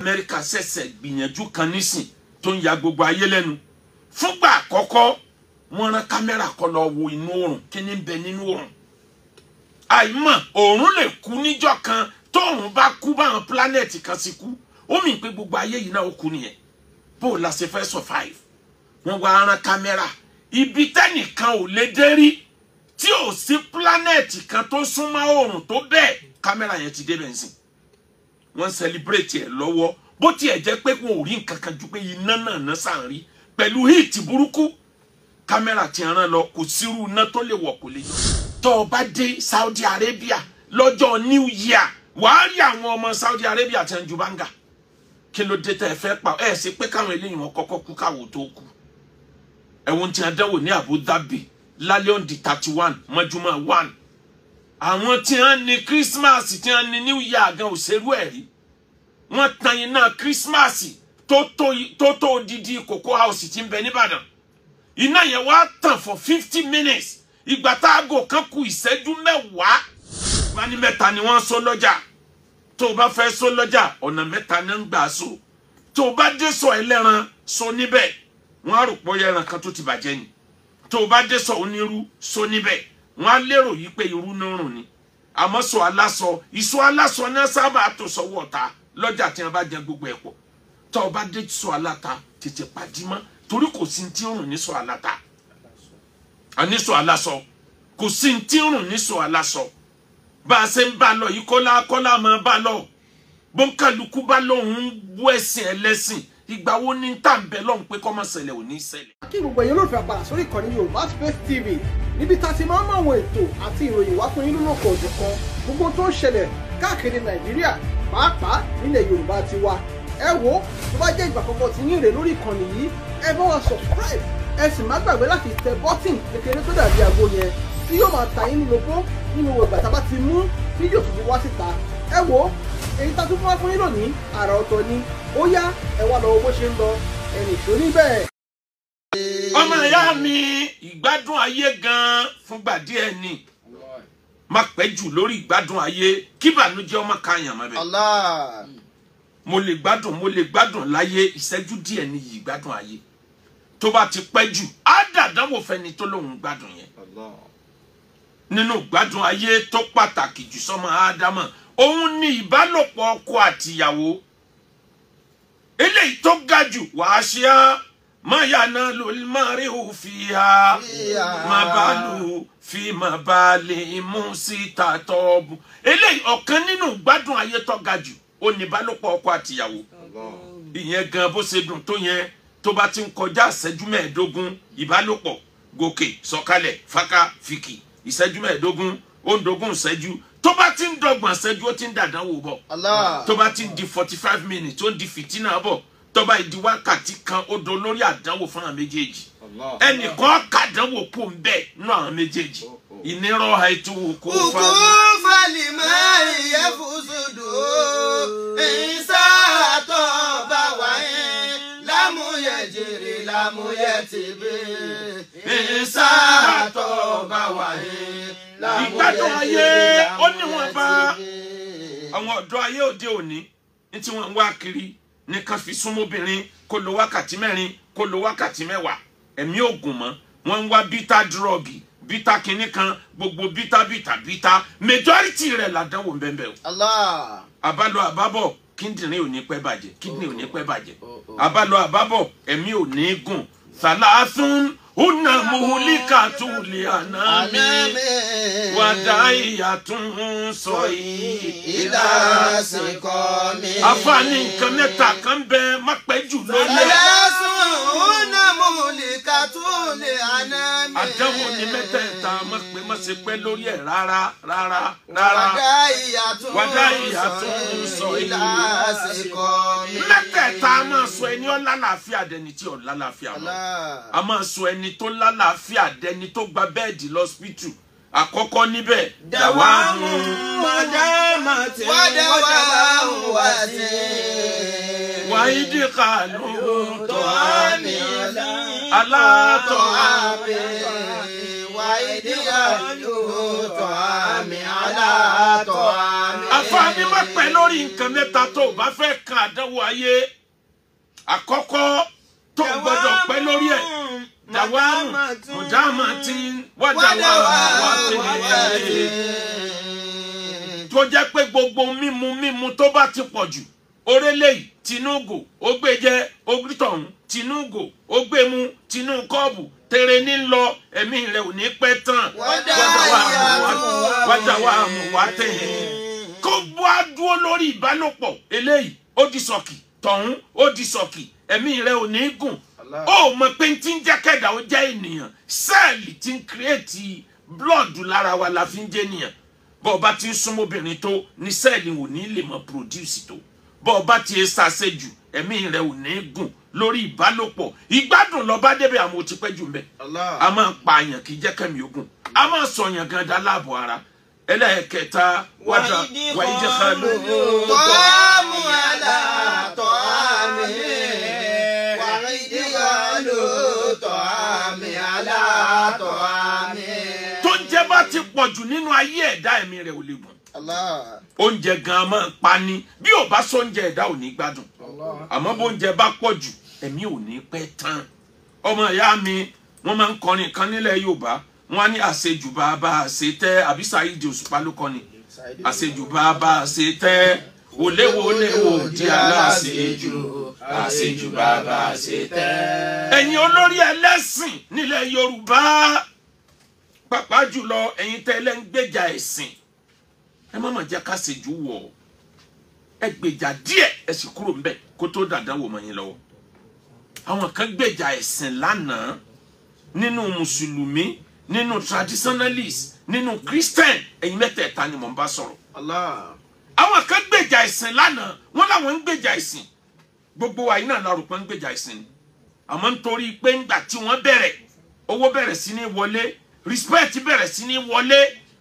Amẹ́ríkà ṣẹ̀ṣẹ̀ gbìyànjú kan nísìn tó ń ya gbogbo ayé lẹ́nu. Fúngbà àkọ́kọ́ wọ́n rán kámẹ́rà kọ́ lọ wo inú oòrùn, kí ni ń bẹ nínú oòrùn. Àìmọ̀ oòrùn lè kú níjọ́ kan, tóòrùn bá kú báwọn pílánẹ̀tì kan sì kú, ó mì pé gbogbo ayé yìí náà ó kú nìyẹn. Bó o la ṣe fẹ́ survive? Wọ́n wá rán kámẹ́rà ibi tẹ́nìkan ò lè dé rí, tí ò sí pílánẹ̀tì kan tó súnmọ́ oòrùn tó bẹ́ẹ̀, kámẹ́rà yẹn ti débẹ̀ nsìn. Wọ́n celebrate ẹ̀ lọ́wọ́, bó tiẹ̀ jẹ́ pé wọn ò rí nǹkan kan ju pé iná náà ná sàn rí pẹ̀lú heat burúkú. Kámẹ́rà ti rán lọ, kò sírú iná tó lè wọ̀, kò lè yọ. Tó o bá dé Saudi Arabia lọ́jọ́ New Year, wàá rí àwọn ọmọ Saudi Arabia tí ń ju báńgà. Kí ló dé tẹ́ ẹ fẹ́ pa ẹ ṣe pé káwọn eléyìí wọn kọ́kọ́ kú káwọ́ tó kú? Ẹ̀wọ̀n tí a dánwò ní Abu Dhabi lálẹ́ on the 31 mọ́júmọ́ 1. Àwọn tí wọ́n ní Christmas, tí wọ́n ní New Year gan òṣèlú ẹ̀ rí. Wọ́n tan iná Christmas tó tó odidi Cocoa House tí ń bẹ nìbàdàn. Iná yẹn wá tàn for 50 minutes. Ìgbà tá aago kan kù ìṣẹ́jú mẹ́wàá, wọ́n ní mẹ́ta ni wọ́n sọ lọ́jà. Tó o bá fẹ́ sọ lọ́jà, ọ̀nà mẹ́ta ni ń gbà so. Tó o bá dé sọ ẹlẹ́ran sọ níbẹ̀, wọ́n á rò pé ẹran kan tó ti bàjẹ́ ni. Tó o bá dé sọ onírú sọ níbẹ̀, wọ́n á lérò yìí pé irú nírùn ni. Àmọ́ sọ aláṣọ, ìsọ aláṣọ náà sábà tó sọwọ́ ọ̀tá lọ́jà tí wọ́n bá jẹ gbogbo ẹ̀ pọ̀. Tó o bá dé sọ aláta, tètè pàdímọ́, torí kò sí ti ń rùn ní sọ aláta. Àní sọ aláṣọ, kò sí ti ń rùn ní sọ aláṣọ. Bá a ṣe ń bá lọ yìí, kọ́lá kọ́lá máa bá lọ. Bóńkàlùkù bá lóun ń bú ẹ̀sìn ẹlẹ́sìn, ìgbà wo ni tá à ń bẹ lọ́hùn pé kó má ṣẹlẹ̀ ò ní ṣẹlẹ̀. Kí gbogbo ẹ̀yin olólùfẹ́ àpàdà sórí ìkànnì Yorùbá Space TV, níbi tá a ti máa ń mọ àwọn ètò àti ìròyìn wá fún yín lólókò òjọ̀kan, gbogbo tó ń ṣẹlẹ̀ káàkiri Nàìjíríà, pàápàá nílẹ̀ Yorùbá ti wa. Ẹ wo, tó bá jẹ́ ìgbà àkọ́kọ́ tí yín rè lórí ìkànnì yìí, ẹ bá wa subscribe, ẹ sì má gbàgbé láti tẹ bọ́tìn kékeré tó dàbí àgbo yẹn tí yóò máa ta yín lólobó nínú ìgbà tá a bá ti mú fídíò tuntun wá síta. Ẹ wo, èyí tá a tún fún wa fún yín lónìí àrà ọ̀tọ̀ ni. Ó yá, ẹ wá lọ wo bó ṣe ń lọ, ẹnì ìṣó níbẹ̀. Ọmọ ìyá mi, ìgbádùn ayé gan fúngbà díẹ̀ ni. Má pẹ́ jù lórí ìgbádùn ayé, kí ìbànújẹ́ ọmọ káyàn mọ́ bẹ́ẹ̀. Allah. Mo lè gbádùn, mo lè gbádùn láyé, ìṣẹ́jú díẹ̀ ni yìí gbádùn ayé. Tó bá ti pẹ́ jù, á dàdánwò fẹ́ni tó lóun gbádùn yẹn. Allah. Nínú gbádùn ayé tó pàtàkì jù sọ́mọ Ádámọ̀, òun ni ìbálòpọ̀ ọkọ àtìyàwó. Eléyìí tó ga jù, wàá ṣe á má yànnà lórí má rí òfin ha má bá lù fi má bá lè mú síta tọ́ọ̀bù. Eléyìí ọ̀kan nínú gbádùn ayé tó ga jù, ó ní ìbálòpọ̀ ọkọ àtìyàwó. Ìyẹn gan bó ṣe dùn tó yẹn, tó bá ti ń kọjá ìṣẹ́jú mẹ́ẹ̀ẹ́dógún ìbálòpọ̀, gòkè sọ̀kalẹ̀ faka fìkì, ìṣẹ́jú mẹ́ẹ̀ẹ́dógún, ó ń dógún ìṣẹ́jú. Tó bá ti ń dọ́gbọ̀n ìṣẹ́jú, ó ti ń dàdánwò bọ̀. Allah. Tó bá ti ń di 45 minutes, ó ń di fìtínà bọ̀. Tó bá di wákàtí kan, ó do lórí àdánwò fún àwọn méjèèjì. Allah. Ẹnìkan kàdánwò kù ń bẹ̀ nínú àwọn méjèèjì. Ìnira àìtú kò fa. Ukufali yafusudu insa tó bá wà ń lámúyẹ jèrè lámúyẹ tìbí. Ìsá tó bá wà ń ìgbádùn ayé ó níwọ̀n bá àwọn ọ̀dọ́ ayé òde òní ní tí wọ́n ń wá kiri ní ká fi súnmọ́bìnrin kó lo wákàtí mẹ́rin, kó lo wákàtí mẹ́wàá, ẹ̀mí ògùn mọ́. Wọ́n ń wá bítà dúrọ́ọ̀gì, bítà kínní kan, gbogbo bítà bítà bítà, majority rẹ̀ làdánwò ń bẹ́ẹ̀ bẹ́ẹ̀ o. Allah. Àbálọ àbábọ̀, kíndìnrín ò ní pẹ́ bàjẹ́, kíndìnrín ò ní pẹ́ bàjẹ́. Àbálọ àbábọ̀, ẹ̀mí ò ní gùn. Sàlàsùn húnà muhulika túlẹ̀ ànámi wàdà ìyàtún sọ yìí ìlàsìkò mi. Àfààní nǹkan mẹ́ta kan bẹ, má pẹ́ jù lórí ẹ̀. Sàlàsùn húnà muhulika túlẹ̀ ànámi. Àdánwò ní mẹ́tẹ̀ẹ̀ta, má pẹ́ má ṣe pẹ́ lórí ẹ̀ rárá rárá rárá. Wàdà ìyàtún sọ ìlàsìkò mi. Mẹ́tẹ̀ẹ̀ta a máa sọ ẹni ó lálàáfíà dẹni tí ò lálàáfíà mọ́. A máa sọ ẹni tó lálàáfíà dẹni tó gba bẹ́ẹ̀dì lọ́sípítù. Àkọ́kọ́ níbẹ̀, dàwámù wàdàwámù wàtí. Wàhídì kàlù tó àmì alátọ̀ àmì. Wàhídì kàlù tó àmì alátọ̀ àmì. Àfààní. Ó ní má pẹ́ lórí nǹkan mẹ́ta tó o bá fẹ́ kan àdánwò ayé. Àkọ́kọ́ tó o gbọ́dọ̀ pẹ́ lórí ẹ̀. Dàwámù mùdámà tí wádàwámù wá tẹ̀lé. Tó jẹ́ pé gbogbo mímu mímu tó bá ti pọ̀ jù. Orélé yìí tinúgò ó gbé jẹ ogítọ̀hún tinúgò ó gbé mu tinú kọ́ọ̀bù tèrè ní lọ ẹ̀mí rẹ̀ ò ní pẹ́ tán. Wádàwámù wá tẹ̀lé. Kó wá dúró lórí ìbálòpọ̀ eléyìí ó di sọ̀kì tọ̀hún ó di sọ̀kì ẹ̀mí rẹ̀ ò ní gùn. Ó mọ̀ pé tí ń jẹ́ kẹ́dà ó jẹ́ ènìyàn sẹ́ẹ̀lì tí ń kírètì blọ́ọ̀dù lára wa la fi ń jẹ́ ènìyàn. Bọ́ ọ bá ti ń súnmọ́ obìnrin tó ní sẹ́ẹ̀lì ò ní lè mọ̀ produce tó. Bọ́ ọ bá ti ṣàṣejù ẹ̀mí rẹ̀ ò ní gùn lórí ìbálòpọ̀. Ìgbádùn lọ bá débẹ̀ àmọ́ ó ti pẹ́ jù ń bẹ̀. A máa ń pa àyàn kì í jẹ́ kẹ́mi ogun. A máa sọ̀yàn gan dá láàbọ̀ ara. Ẹlẹ́ẹ̀kẹta wájà wàyíjẹ́ká ló. Tọ́mù àlà tọ́mì wàyíjẹ́ká tọ́mì àlà tọ́mì. Tó ń jẹ bá ti pọ̀ jù nínú ayé ẹ̀dá ẹ̀mí rẹ̀ ò lè gùn. Oúnjẹ gan máa ń pani bí ò bá sóúnjẹ ẹ̀dá ò ní gbádùn. Àmọ́ bóúnjẹ bá pọ̀ jù ẹ̀mí ò ní pẹ́ tán. Ọmọ ìyá mi wọ́n máa ń kọrin kan nílẹ̀ Yorùbá. Wọ́n á ní àṣejù bàbá àṣetẹ́ àbí Saheed Òṣùpá ló kọ́ ni. Àṣejù bàbá àṣetẹ́ wòléwòléwò di aláṣejù àṣejù bàbá àṣetẹ́. Ẹ̀yin olórí ẹlẹ́sìn nílẹ̀ Yorùbá pàápàá jùlọ ẹ̀yin tẹ́lẹ̀ ń gbèjà ẹ̀sìn ẹ má má jẹ́ ká ṣejù wọ̀ ẹ gbèjà díẹ̀ ẹ sì kúrò ńbẹ̀ kó tó dàdánwò mọ́ yín lọ́wọ́. Àwọn kan gbèjà ẹ̀sìn lánàá nínú mùsùlùmí nínú traditionalist nínú christian ẹ̀yin mẹ́tẹ̀ẹ̀ta ni mò ń bá sọ̀rọ̀. Àwọn kan gbèjà ẹ̀sìn lánàá wọ́n làwọn ń gbèjà ẹ̀sìn gbogbo wa yìí náà la rò pé ń gbèjà ẹ̀sìn ni àmọ́ nítorí pé ńgbà tí wọ́n bẹ̀rẹ̀ owó bẹ̀rẹ̀ sí ní wọlé respect bẹ̀rẹ̀ sí ní wọlé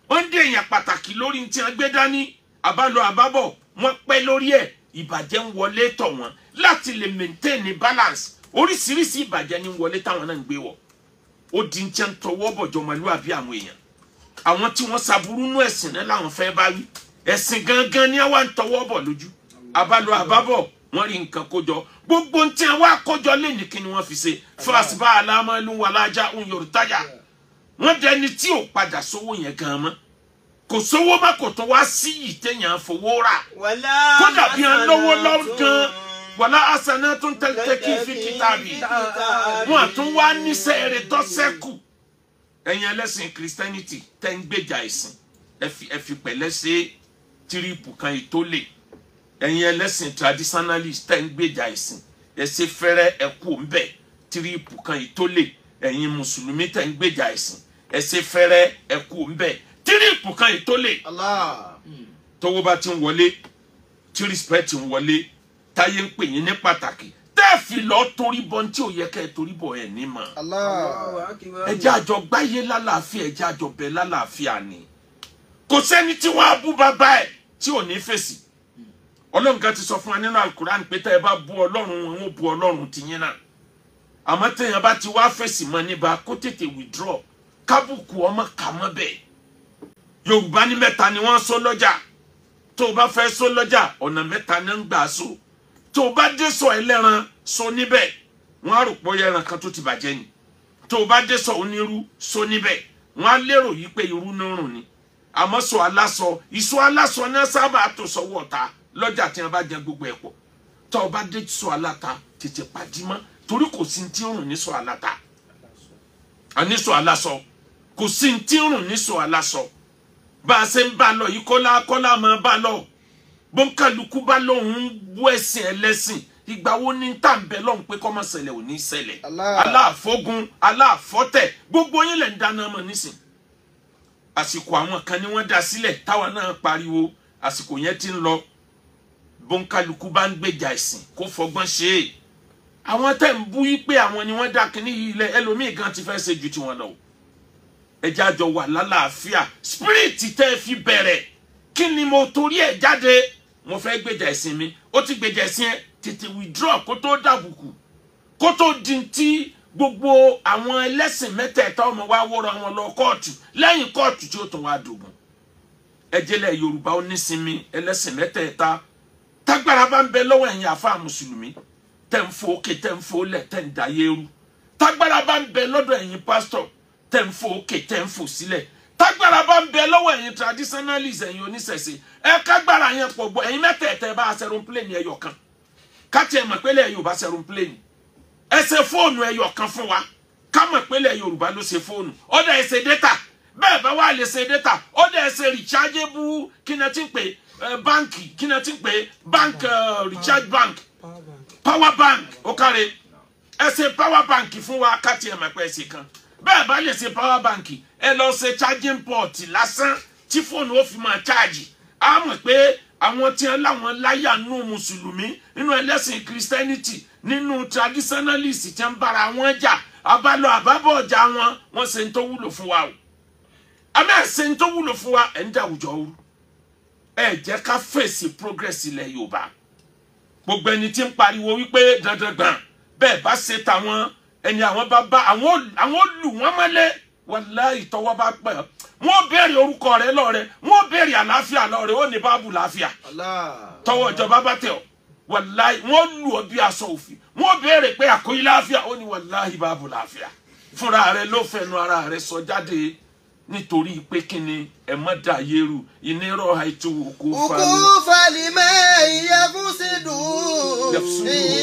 wọ́n ń dé èèyàn pàtàkì lórí tí wọ́n gbé dání àbálọ àbábọ̀ wọ́n pẹ́ lórí ẹ̀ ìbàjẹ́ ń wọlé tọ̀ wọ́n láti lè maintain balance oríṣiríṣi ìbàjẹ́ ní wọlé táwọn náà ń gbé wọ̀. Ó di ń tiẹ́ ń tọwọ́ bọ̀jọ́ ọmọlúwàbí àwọn èèyàn àwọn tí wọ́n ṣàbúrú nú ẹ̀sìn náà làwọn fẹ́ bá wí ẹ̀sìn gangan ni wọ́n ń tọwọ́ bọ̀ lójú àbálọ àbábọ̀ wọ́n rí nǹkan kójọ gbogbo tí wọ́n á kójọ lẹ́yìn kí ni wọ́n fi ṣe fásibá alámọ́lú wàlájà ń yorùtáyà wọ́n dẹni tí ò padà sówó yẹn gan mọ́ kò sówó má kò tó wá sí yìí téèyàn fowó rà kódà bí wọn lówó lọ́gán wàlá asana tó ń tẹ́lẹ̀ kí fi kìtàbí wọn àtún wá níṣẹ́ rẹ̀ tọ́sẹ́kù. Ẹ̀yin ẹlẹ́sìn christianity tẹ́ ń gbèjà ẹ̀sìn ẹ fi pẹ̀lẹ́ ṣe tírípù kan ètò lè. Ẹ̀yin ẹlẹ́sìn traditionalist tẹ́ ń gbèjà ẹ̀sìn ẹ ṣe fẹ́rẹ́ ẹ kú ńbẹ̀ tírípù kan ètò lè. Ẹ̀yin mùsùlùmí tẹ́ ń gbèjà ẹ̀sìn ẹ ṣe fẹ́rẹ́ ẹ kú ńbẹ̀ tírípù kan ètò lè. Tówó bá ti ń wọlé tí respect ń wọlé táyé ń pè yín ní pàtàkì tẹ́ fi lọ torí bọ tí ò yẹ kẹ́ ẹ torí bọ ẹ̀ ní mọ̀. Ẹ jẹ́ àjọ gbáyé lálàáfíà ẹ jẹ́ àjọ bẹ lálàáfíà ni. Kò sẹ́ni tí wọ́n á bú bàbá ẹ̀ tí ò ní fèsì. Ọlọ́run kan ti sọ fún wa nínú Al-Qur'an pé tẹ́ ẹ bá bú Ọlọ́run wọn ó bú Ọlọ́run tiyín náà. Àmọ́ téèyàn bá ti wá fèsì mọ́ níbà kó tètè withdraw kábùkù ọmọ kà mọ́ bẹ́ẹ̀. Yorùbá ní mẹ́ta ni wọ́n sọ lọ́jà. Tó o bá fẹ́ sọ lọ́jà ọ̀nà mẹ́ta ni ń gbà so. Tó o bá dé sọ ẹlẹ́ran sọ níbẹ̀ wọ́n á rò pé ẹran kan tó ti bàjẹ́ ni. Tó o bá dé sọ onírú sọ níbẹ̀ wọ́n á lérò yìí pé irú nírùn ni. Àmọ́ sọ aláṣọ ìsọ aláṣọ náà sábà tó sọwọ́ ọ̀tá lọ́jà tí wọ́n bá jẹ gbogbo ẹ̀ pọ̀. Tó o bá dé sọ aláta tètè pàdé mọ́ torí kò sí ti rùn ní sọ aláta àní sọ aláṣọ kò sí ti rùn ní sọ aláṣọ. Bá a ṣe ń bá lọ yìí kọ́lá kọ́lá máa bá lọ bọ́ńkàlùkù bá lóun ń bú ẹ̀sìn ẹlẹ́sìn ìgbà wo ni tá à ń bẹ lọ́hùn pé kọ́ máa ṣẹlẹ̀ ò ní ṣẹlẹ̀. Aláàfógun aláàfọ́tẹ̀ gbogbo yín lẹ̀ ń dáná mọ́ nísìn. Àsìkò àwọn kan ni wọ́n dá sílẹ̀ táwa náà pariwo àsìkò yẹn ti ń lọ bọ́ńkàlùkù bá ń gbèjà ẹ̀sìn kó fọgbọ́n ṣe é. Àwọn tẹ̀ ń bú yí pé àwọn ni wọ́n dá kínní yìí lẹ̀ ẹlòmíì gan ti fẹ́ ṣe ju tiwọn lọ. Ẹ jẹ́ àjọ wà lálàáfíà spirit tẹ́ ẹ fi bẹ̀rẹ̀ kí ni mo torí ẹ̀ jáde mo fẹ́ gbèjà ẹ̀sìn mi ó ti gbèjà ẹ̀sìn ẹ̀ tètè withdraw kó tó dàbùkù kó tó di ti gbogbo àwọn ẹlẹ́sìn mẹ́tẹ̀ẹ̀ta ọmọ wa wọ́rọ̀ àwọn lọ kóòtù lẹ́yìn kóòtù tí ó tún wá dògùn. Ẹjẹlẹ Yorùbá ó nísinmi ẹlẹ́sìn mẹ́tẹ̀ẹ̀ta. Tágbára bá ń bẹ lọ́wọ́ ẹ̀yin àfáà mùsùlùmí tẹ́ ń fò òkè tẹ́ ń fò lẹ̀ tẹ́ ń dayé rú. Tágbára bá ń bẹ lọ́dọ̀ ẹ̀yin pásítọ̀ tẹ́ ń fò òkè tẹ́ ń fò sílẹ̀. Tágbára bá ń bẹ lọ́wọ́ ẹ̀yin traditionalist ẹ̀yin oníṣẹ̀ṣe ẹ kágbára yẹn pọ̀ gbọ́ ẹ̀yin mẹ́tẹ̀ẹ̀tẹ̀ bá aṣẹ́rùn-pléènì ẹyọ kan. Káti ẹ̀ mọ̀ pé lẹ̀ Yorùbá aṣẹ́rùn-pléènì. Ẹ ṣe fóònù ẹyọ kan fún wa. Ká mọ̀ pé lẹ̀ Yorùbá ló ṣe fóònù. Ọ̀dà ẹ ṣe data. Bẹ́ẹ̀ bá wà lè ṣe data. Ọ̀dà ẹ ṣe rechargeable kí ni ẹ ti ń pè báǹkì kí ni ẹ ti ń pè bank recharge bank power bank ó káre. Ẹ ṣe power bank fún wa káti ẹ̀ mọ̀ pé ẹ ṣe kan. Bẹ́ẹ̀ bá lè ṣe power bank ẹ lọ ṣe charging port lásán tí fóònù ó fi máa charge. A mọ̀ pé àwọn tí wọ́n láwọn láyà nínú mùsùlùmí nínú ẹlẹ́sìn christianity nínú traditionalist tí wọ́n bára wọn jà abálọ àbábọ̀ ọjà wọn wọ́n ṣe ń tó wúlò fún wa o. Àmì ẹ̀ ṣe ń tó wúlò fún wa ẹ̀ ń dà àwùjọ rú. Ẹ jẹ́ ká fèsì progress ilẹ̀ Yorùbá. Gbogbo ẹni tí ń pariwo wípé dandan gbọ̀n bẹ́ẹ̀ bá ṣe tàwọn ẹni àwọn bá bá àwọn lù wọ́n mọ́lẹ̀ wàláhì tọwọ́ bá pẹ́ wọ́n béèrè orúkọ rẹ lọ́rẹ wọ́n béèrè àlàáfíà lọ́rẹ ó ní báàbù làáfíà tọwọ́ ìjọba bá tẹ̀ ọ́ wàláhì wọ́n lù ọ́ bí aṣọ òfì wọ́n béèrè pé àkóyí láàfíà ó ní wàláhì báàbù làáfíà fúnra rẹ ló fẹnu ara rẹ sọ jáde nítorí pé kí ni ẹ má dà yẹrù ìnirọ̀ àìtó òkú falẹ̀. Òkú falẹ̀ ìyẹ́fúnsídù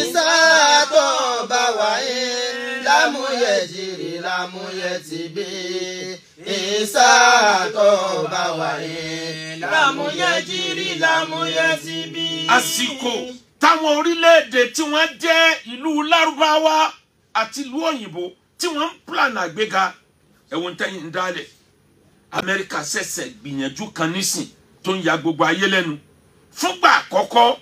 ìsàtọ̀ bá wáyé lámúyẹ̀jìrì lámúyẹ̀tìbí ìsàtọ̀ bá wáyé lámúyẹ̀jìrì lámúyẹ̀tìbí. Àsìkò táwọn orílẹ̀-èdè tí wọ́n jẹ́ ìlú Lárúbáwá àti ìlú òyìnbó tí wọ́n ń plan àgbéga ẹ̀wọ̀n tẹ́yìn ń dálẹ̀. Amẹ́ríkà ṣẹ̀ṣẹ̀ gbìyànjú kan nísìn tó ń ya gbogbo ayé lẹ́nu. Fúngbà àkọ́kọ́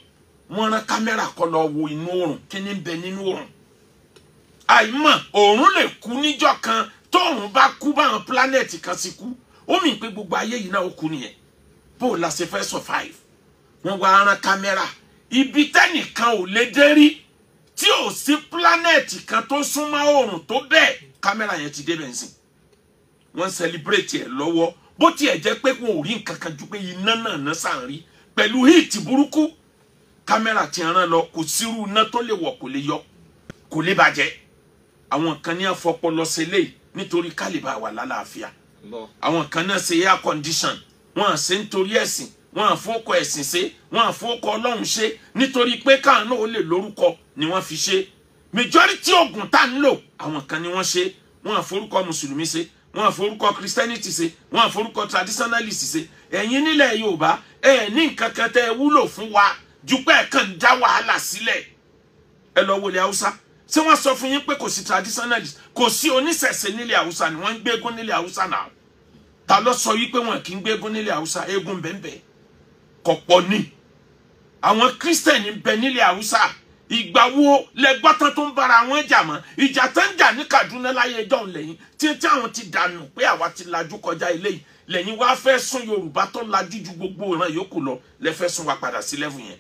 wọ́n rán kámẹ́rà kó lọ wo inú oòrùn kí ni ń bẹ nínú oòrùn. Àìmọ̀ oòrùn lè kú níjọ́ kan tóòrùn bá kú báwọn pílánẹ̀tì kan sì kú. Ó mì pé gbogbo ayé yìí náà ó kú nìyẹn. Bó o la ṣe fẹ́ survive? Wọ́n wá rán kámẹ́rà ibi tẹ́nìkan ò lè dé rí tí ò sí pílánẹ̀tì kan tó súnmọ́ oòrùn tó bẹ́ẹ̀ kámẹ́rà yẹn ti débẹ̀ ńsìn. Wọ́n celebrate ẹ̀ lọ́wọ́ bó tiẹ̀ jẹ́ pé wọn ò rí nǹkan kan ju pé iná náà ná sàn rí pẹ̀lú heat burúkú kámẹ́rà ti rán lọ kò sírú iná tó lè wọ̀ kò lè yọ kò lè bàjẹ́. Àwọn kan ní àfọpọlọ ṣe lè nítorí kálíbà wà lálàáfíà. Àwọn kan náà ṣe air condition wọn à ṣe nítorí ẹ̀sìn wọn à fọ́kọ ẹ̀sìn ṣe wọn à fọ́kọ Ọlọ́run ṣe nítorí pé káà náà ó lè lórúkọ ni wọ́n fi ṣe. Majority oògùn tá ń lò àwọn kan ni wọ́n ṣe wọn à forúkọ mùsùlùmí ṣe wọ́n àforúkọ christianity ṣe wọ́n àforúkọ traditionalist ṣe. Ẹ̀yin nílẹ̀ Yorùbá ẹ ní nǹkan kan tẹ́ ẹ wúlò fún wa ju pé ẹ kàn ń dá wàhálà sílẹ̀. Ẹ lọ wọlé Haúsá ṣé wọ́n sọ fún yín pé kò sí traditionalist kò sí oníṣẹ̀ṣe nílẹ̀ Haúsá ni wọ́n ń gbégún nílẹ̀ Haúsá náà. Ta ló sọ yí pé wọn kì í gbégún nílẹ̀ Haúsá? Eégún bẹ́ẹ̀ kọ̀pọ̀ ni. Àwọn christian ń bẹ nílẹ̀ Haúsá. Ìgbà wo lẹgbọ́n tán tó ń bára wọn jà mọ́? Ìjà tó ń jà ní Kaduna láyé ẹjọ́ lẹ́yìn tí àwọn ti dànù pé àwa ti lajú kọjá ilé yìí lẹ́yìn wá fẹ́ sún Yorùbá tó lajú ju gbogbo ìran yòókù lọ lẹ fẹ́ sún wa padà sí lẹ́fù yẹn.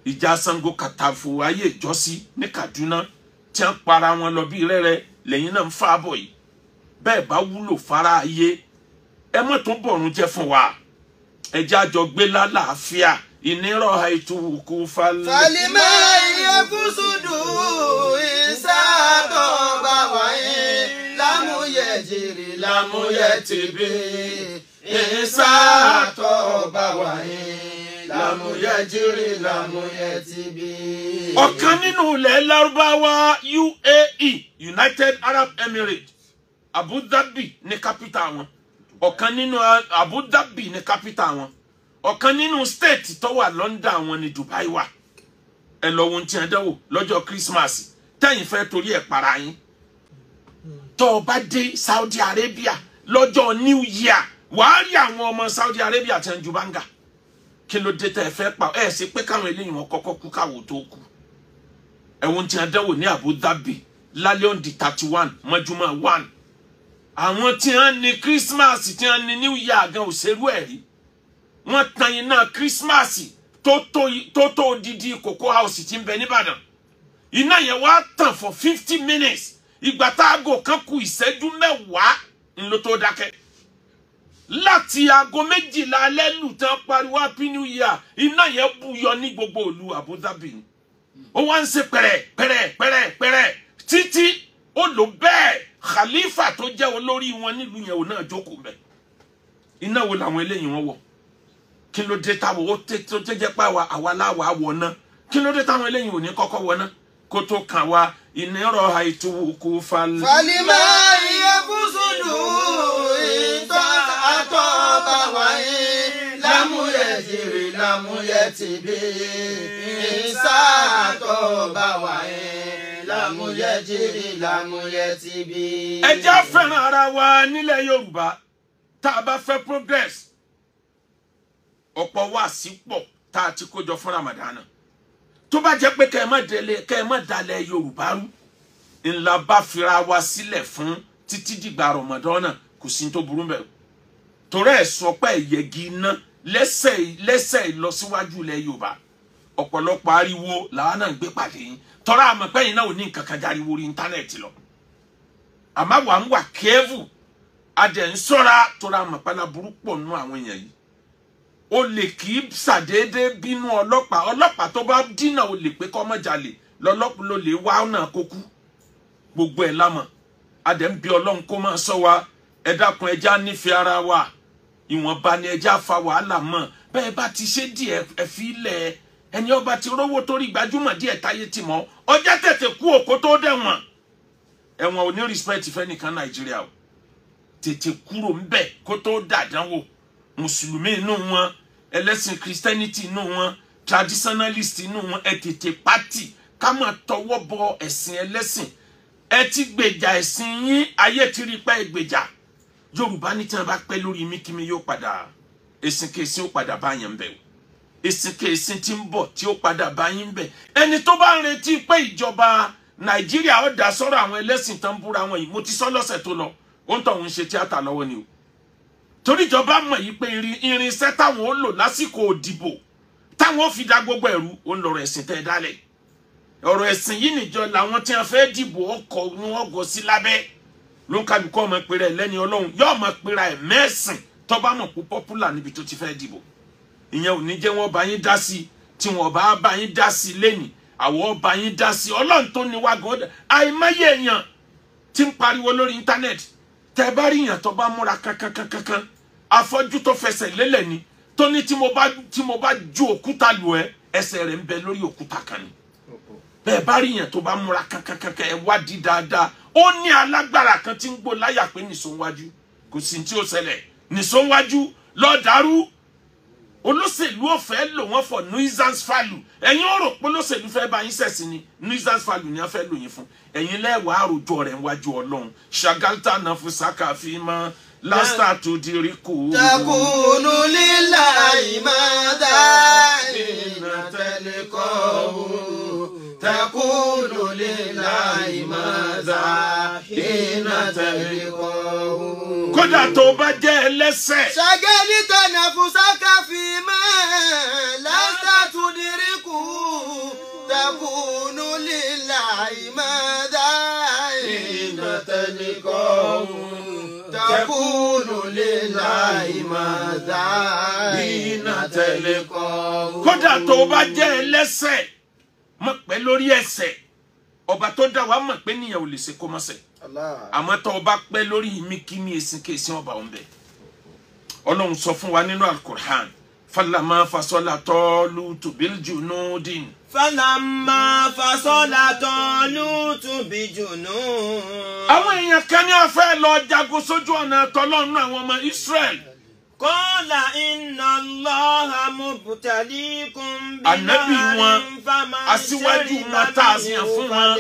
Ìjà Ṣàngó Kàtàfù ayé ìjọsí ní Kaduna tí wọ́n para wọn lọ bí rẹ́rẹ́ lẹ́yìn náà ń fa bọ̀ yìí. Bẹ́ẹ̀ bá wúlò fara ayé ẹ mọ̀ tó bọ̀rùn jẹ́ fún wa. Ẹ jẹ́ àjọ gbé lálàáfíà. Ìnirọ̀ àìtúkú falẹ̀. Falima ìyẹ́fúsùdù ìsàtọ̀ bá wáyé lámúyẹ̀jìrì lámúyẹ̀tìbí ìsàtọ̀ bá wáyé lámúyẹ̀jìrì lámúyẹ̀tìbí. Ọ̀kan nínú ilẹ̀ Lárúbáwá UAE United Arab Emirates Abu Dhabi ní kápítà wọn. Ọ̀kan nínú Abu Dhabi ní kápítà wọn. Ọ̀kan nínú state tó wà London wọn ni Dubai wà. Ẹ lọ wo tí ẹ dánwò lọ́jọ́ Christmas tẹ́yìn fẹ́ torí ẹ̀ para yín. Tó o bá dé Saudi Arabia lọ́jọ́ New Year wàá rí àwọn ọmọ Saudi Arabia tí wọ́n ju báńgà. Kí ló dé tẹ́ ẹ fẹ́ pa ẹ ṣe pé káwọn eléyìí wọn kọ́kọ́ kú káwọ́ tó kú. Ẹ wo tí ẹ dánwò ní Abu Dhabi lálẹ́ on the 31 mọ́júmọ́ 1. Àwọn tí wọ́n ní Christmas tí wọ́n ní New Year gan òṣèlú ẹ̀ rí. Wọ́n tan iná Christmas tó tó odidi Cocoa House tí ń bẹ nìbàdàn. Iná yẹn wá tàn for 50 minutes. Ìgbà tá aago kan kù ìṣẹ́jú mẹ́wàá ń ló tó dákẹ́. Láti aago 12 alẹ́ lù tán pariwo happy new year, iná yẹn búyọ ní gbogbo ìlú Abu Dhabi ni. Ó wá ń ṣe pẹ̀rẹ̀ pẹ̀rẹ̀ pẹ̀rẹ̀ pẹ̀rẹ̀ títí ó lò bẹ́ẹ̀. Khalifa tó jẹ́ olórí wọn nílùú yẹn ò náà jókòó bẹ́ẹ̀. Iná wo làwọn eléyìí wọn wọ̀? Kí ló dé táwọn ó tó jẹ́ pé àwa láwa wọ̀ ná? Kí ló dé táwọn eléyìí ò ní kọ́kọ́ wọ̀ ná? Kó tó kàn wá ìnírọ̀ àìtúwòkú falẹ̀. Falima yakusulu ìtọ́ àtọ́ba wáyé lámúyẹ̀ jìrì lámúyẹ̀ tìbí ìsá àtọ́ba wáyé lámúyẹ̀ jìrì lámúyẹ̀ tìbí. Ẹ jẹ́ fẹ́ràn ara wa nílẹ̀ Yorùbá. Tá a bá fẹ́ progress, ọ̀pọ̀ wá sí pọ̀ tá a ti kójọ fún Ramadan. Tó bá jẹ́ pé kẹ́ ẹ má dalẹ̀ Yorùbá rú, ńlá bá fira wa sílẹ̀ fún títí dìgbà Ramadan, kò sí tó burú bẹ́ẹ̀. Torí ẹ̀ sọ pé ẹ̀yẹ̀gì iná lẹ́sẹ̀ ìlọsíwájú ilẹ̀ Yorùbá. Ọ̀pọ̀lọpọ̀ ariwo làwọn náà ń gbé pàdé yín. Tọ́ra àmọ́ pé yín náà ò ní nǹkan kan járiwo orí íńtánẹ́ẹ̀tì lọ. Àmọ́ wà ń wà kẹ́ẹ̀fù, adẹ̀ ń sọ́ra tọ́ra àmọ́ pé aláburú pọ̀ nínú àwọn èèyàn yìí. O lè kì í ṣàdédé bínú ọlọ́pàá. Ọlọ́pàá tó bá dínà o lè pé kó má jalè, lọ́lọ́pàá ló lè wá ọ̀nà kó kú. Gbogbo ẹ̀ lámọ̀. Adẹ̀ ń bí Ọlọ́run kó máa ṣọ́ wa. Ẹ dákun, ẹ já nífẹ̀ẹ́ ara wa. Ìwọ̀nba ni ẹ já fa wàhálà mọ́. Bẹ́ẹ̀ bá ti ṣe díẹ̀ ẹ fi lẹ̀. Ẹni ọba ti rówó torí gbajúmọ̀ díẹ̀ táyé ti mọ́. Ọjà tètè kú òkó tó dẹ̀wọ̀n. Ẹ̀wọ̀n ò ní respect fẹ́nìkan Nàìjíríà o. Tètè kúrò ńbẹ̀ kó tó dàdánwò. Mùsùlùmí inú wọn, ẹlẹ́sìn Christianity inú wọn, traditionalist inú wọn, ẹ tètè pátì ká máa tọwọ́ bọ ẹ̀sìn ẹlẹ́sìn. Ẹ ti gbèjà ẹ̀sìn yín, ayé ti rí pé gbèjà. Yorùbá ní tí wọn bá pẹ́ lórí míkímí yóò padà, èsìnkèsìn ó padà bá yẹn bẹ̀ o. Èsìnkèsìn tí ń bọ̀ tí ó padà bá yín bẹ̀. Ẹni tó bá ń retí pé ìjọba Nàìjíríà ó dá sọ́rọ̀ àwọn ẹlẹ́sìn tán búra wọn yìí, mo ti sọ lọ́sẹ̀ tó lọ, ó ń tọ̀ ń ṣe tíátà lọ́wọ́ ni o. Torí ìjọba mọ̀ yìí pé irinṣẹ́ táwọn ó lò lásìkò òdìbò táwọn ó fi dá gbogbo ẹ̀rú, ó ń lọ̀rọ̀ ẹ̀sìn tẹ́ ẹ dálẹ̀. Ọ̀rọ̀ ẹ̀sìn yìí nìjọ làwọn tí wọ́n fẹ́ dìbò ọkọ̀ ni wọ́n gọ sí lábẹ́. Ló ń kálukọ́ ọmọ pera ẹ̀ lẹ́ni Ọlọ́run, yóò mọ̀ pera ẹ̀ mẹ́sìn tó bá mọ̀ pé popular níbi tó ti fẹ́ dìbò. Ìyẹn ò ní jẹ́ wọ́n bá yín dá sí i. Tí wọ́n bá bá yín dá sí i lẹ́nìí, àwọ̀ bá yín dá sí i. Ọlọ́run tó ní wá gan-an. Àìmọye èèyàn tí ń pariwo lórí íńtánẹ́ẹ̀tì. Tẹ́ bá rí èèyàn tó bá múra kankankankan, afọ́jú tó fẹsẹ̀ lélẹ̀ ni, tó ní tí mo bá ju òkúta lù ẹ́, ẹsẹ̀ rẹ̀ ń bẹ lórí òkúta kan ni. Bẹ́ẹ̀ bá rí èèyàn tó bá múra kankankankan, ẹ wádìí dáadáa. Ó ní alágbára kan tí ń gbó láyà pé nìṣó wájú, kò sí tí ó ṣẹlẹ̀, nìṣó wájú lọ dàrú. Olóṣèlú ò fẹ́ lò wọ́n for nuisance value. Ẹ̀yin ó rò pé olóṣèlú fẹ́ bá yín ṣẹ̀sìn ni, nuisance value ni wọ́n fẹ́ lò yín fún. Ẹ̀yin lẹ́wàá àròjọ rẹ̀ wájú Ọlọ́run. Ṣàgáltà náà fún sàkà fi mọ́ lásìtà tó di rí kù. Takunu lillahi ma da'ina talqahu. Takunu lillahi ma da'ina talqahu. Kódà tó bá jẹ́ ẹlẹ́ṣẹ̀. Ṣàgẹ́lítà nàfúsákà fi máa lásà tudiriku. Takunu lillahi ma da'ina talqahu. Takunu lillahi ma da'ina talqahu. Kódà tó bá jẹ́ ẹlẹ́ṣẹ̀, mọ̀ pé lórí ẹ̀ṣẹ̀, ọba tó dá wa mọ̀ pé níyẹn ò lè ṣe kó má ṣẹ̀. Àmọ́ tó bá pẹ́ lórí míkímí èsìnkèsìn ọba òun bẹ̀. Ọlọ́run sọ fún wa nínú Al-Qur'an, falama fasola Talutu bil junudin. Falama fasola Talutu bil junudin. Àwọn èèyàn kan ní a fẹ́ lọ jagun sójú ọ̀nà tọ́lọ́run àwọn ọmọ Israel. Qala inna Allaha mubtalikum Ànábì wọn, aṣíwájú wọn tá a yàn fún wọn,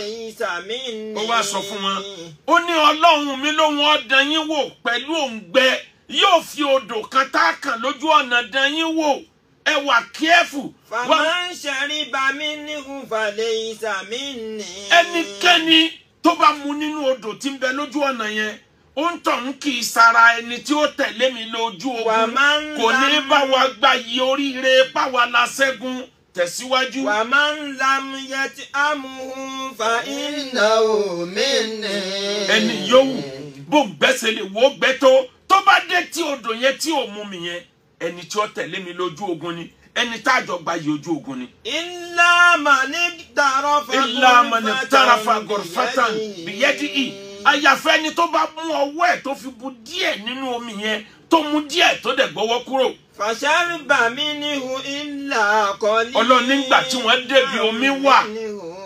ó wá sọ fún wọn, ó ní Ọlọ́run mi lóhun ó dán yín wò pẹ̀lú òǹgbẹ, yóò fi odò kan tá a kàn lójú ọ̀nà dán yín wò, ẹ wà kíẹ́fù. Faman shariba minhu falaysa minni. Ẹnikẹ́ni tó bá mu nínú odò tí ń bẹ lójú ọ̀nà yẹn, ó ń tọ̀ ń kì í sara ẹni tí ó tẹ̀lé mi lójú ogun, kò ní bá wa gba iye oríire bá wa la ṣẹ́gun. Tẹ̀síwájú. Wa man lam yat'amhu fa innahu minni. Ẹni yòówù bó ń gbẹ́sẹ̀ lè wò ó gbẹ́ tó bá dé tí odò yẹn tí ò mú mi yẹn, ẹni tí ó tẹ̀lé mi lójú ogun ni, ẹni tá a jọ gba yìí ojú ogun ni. Illa man iqtarafa ghurfatan biyadihi. Àyàfẹ́ ẹni tó bá mú ọwọ́ ẹ̀ tó fi bu díẹ̀ nínú omi yẹn, tó mú díẹ̀ tó dẹ̀ gbọ́wọ́ kúrò. Fashariba minhu illa qalil. Ọlọ́run nígbà tí wọ́n débi omi wà,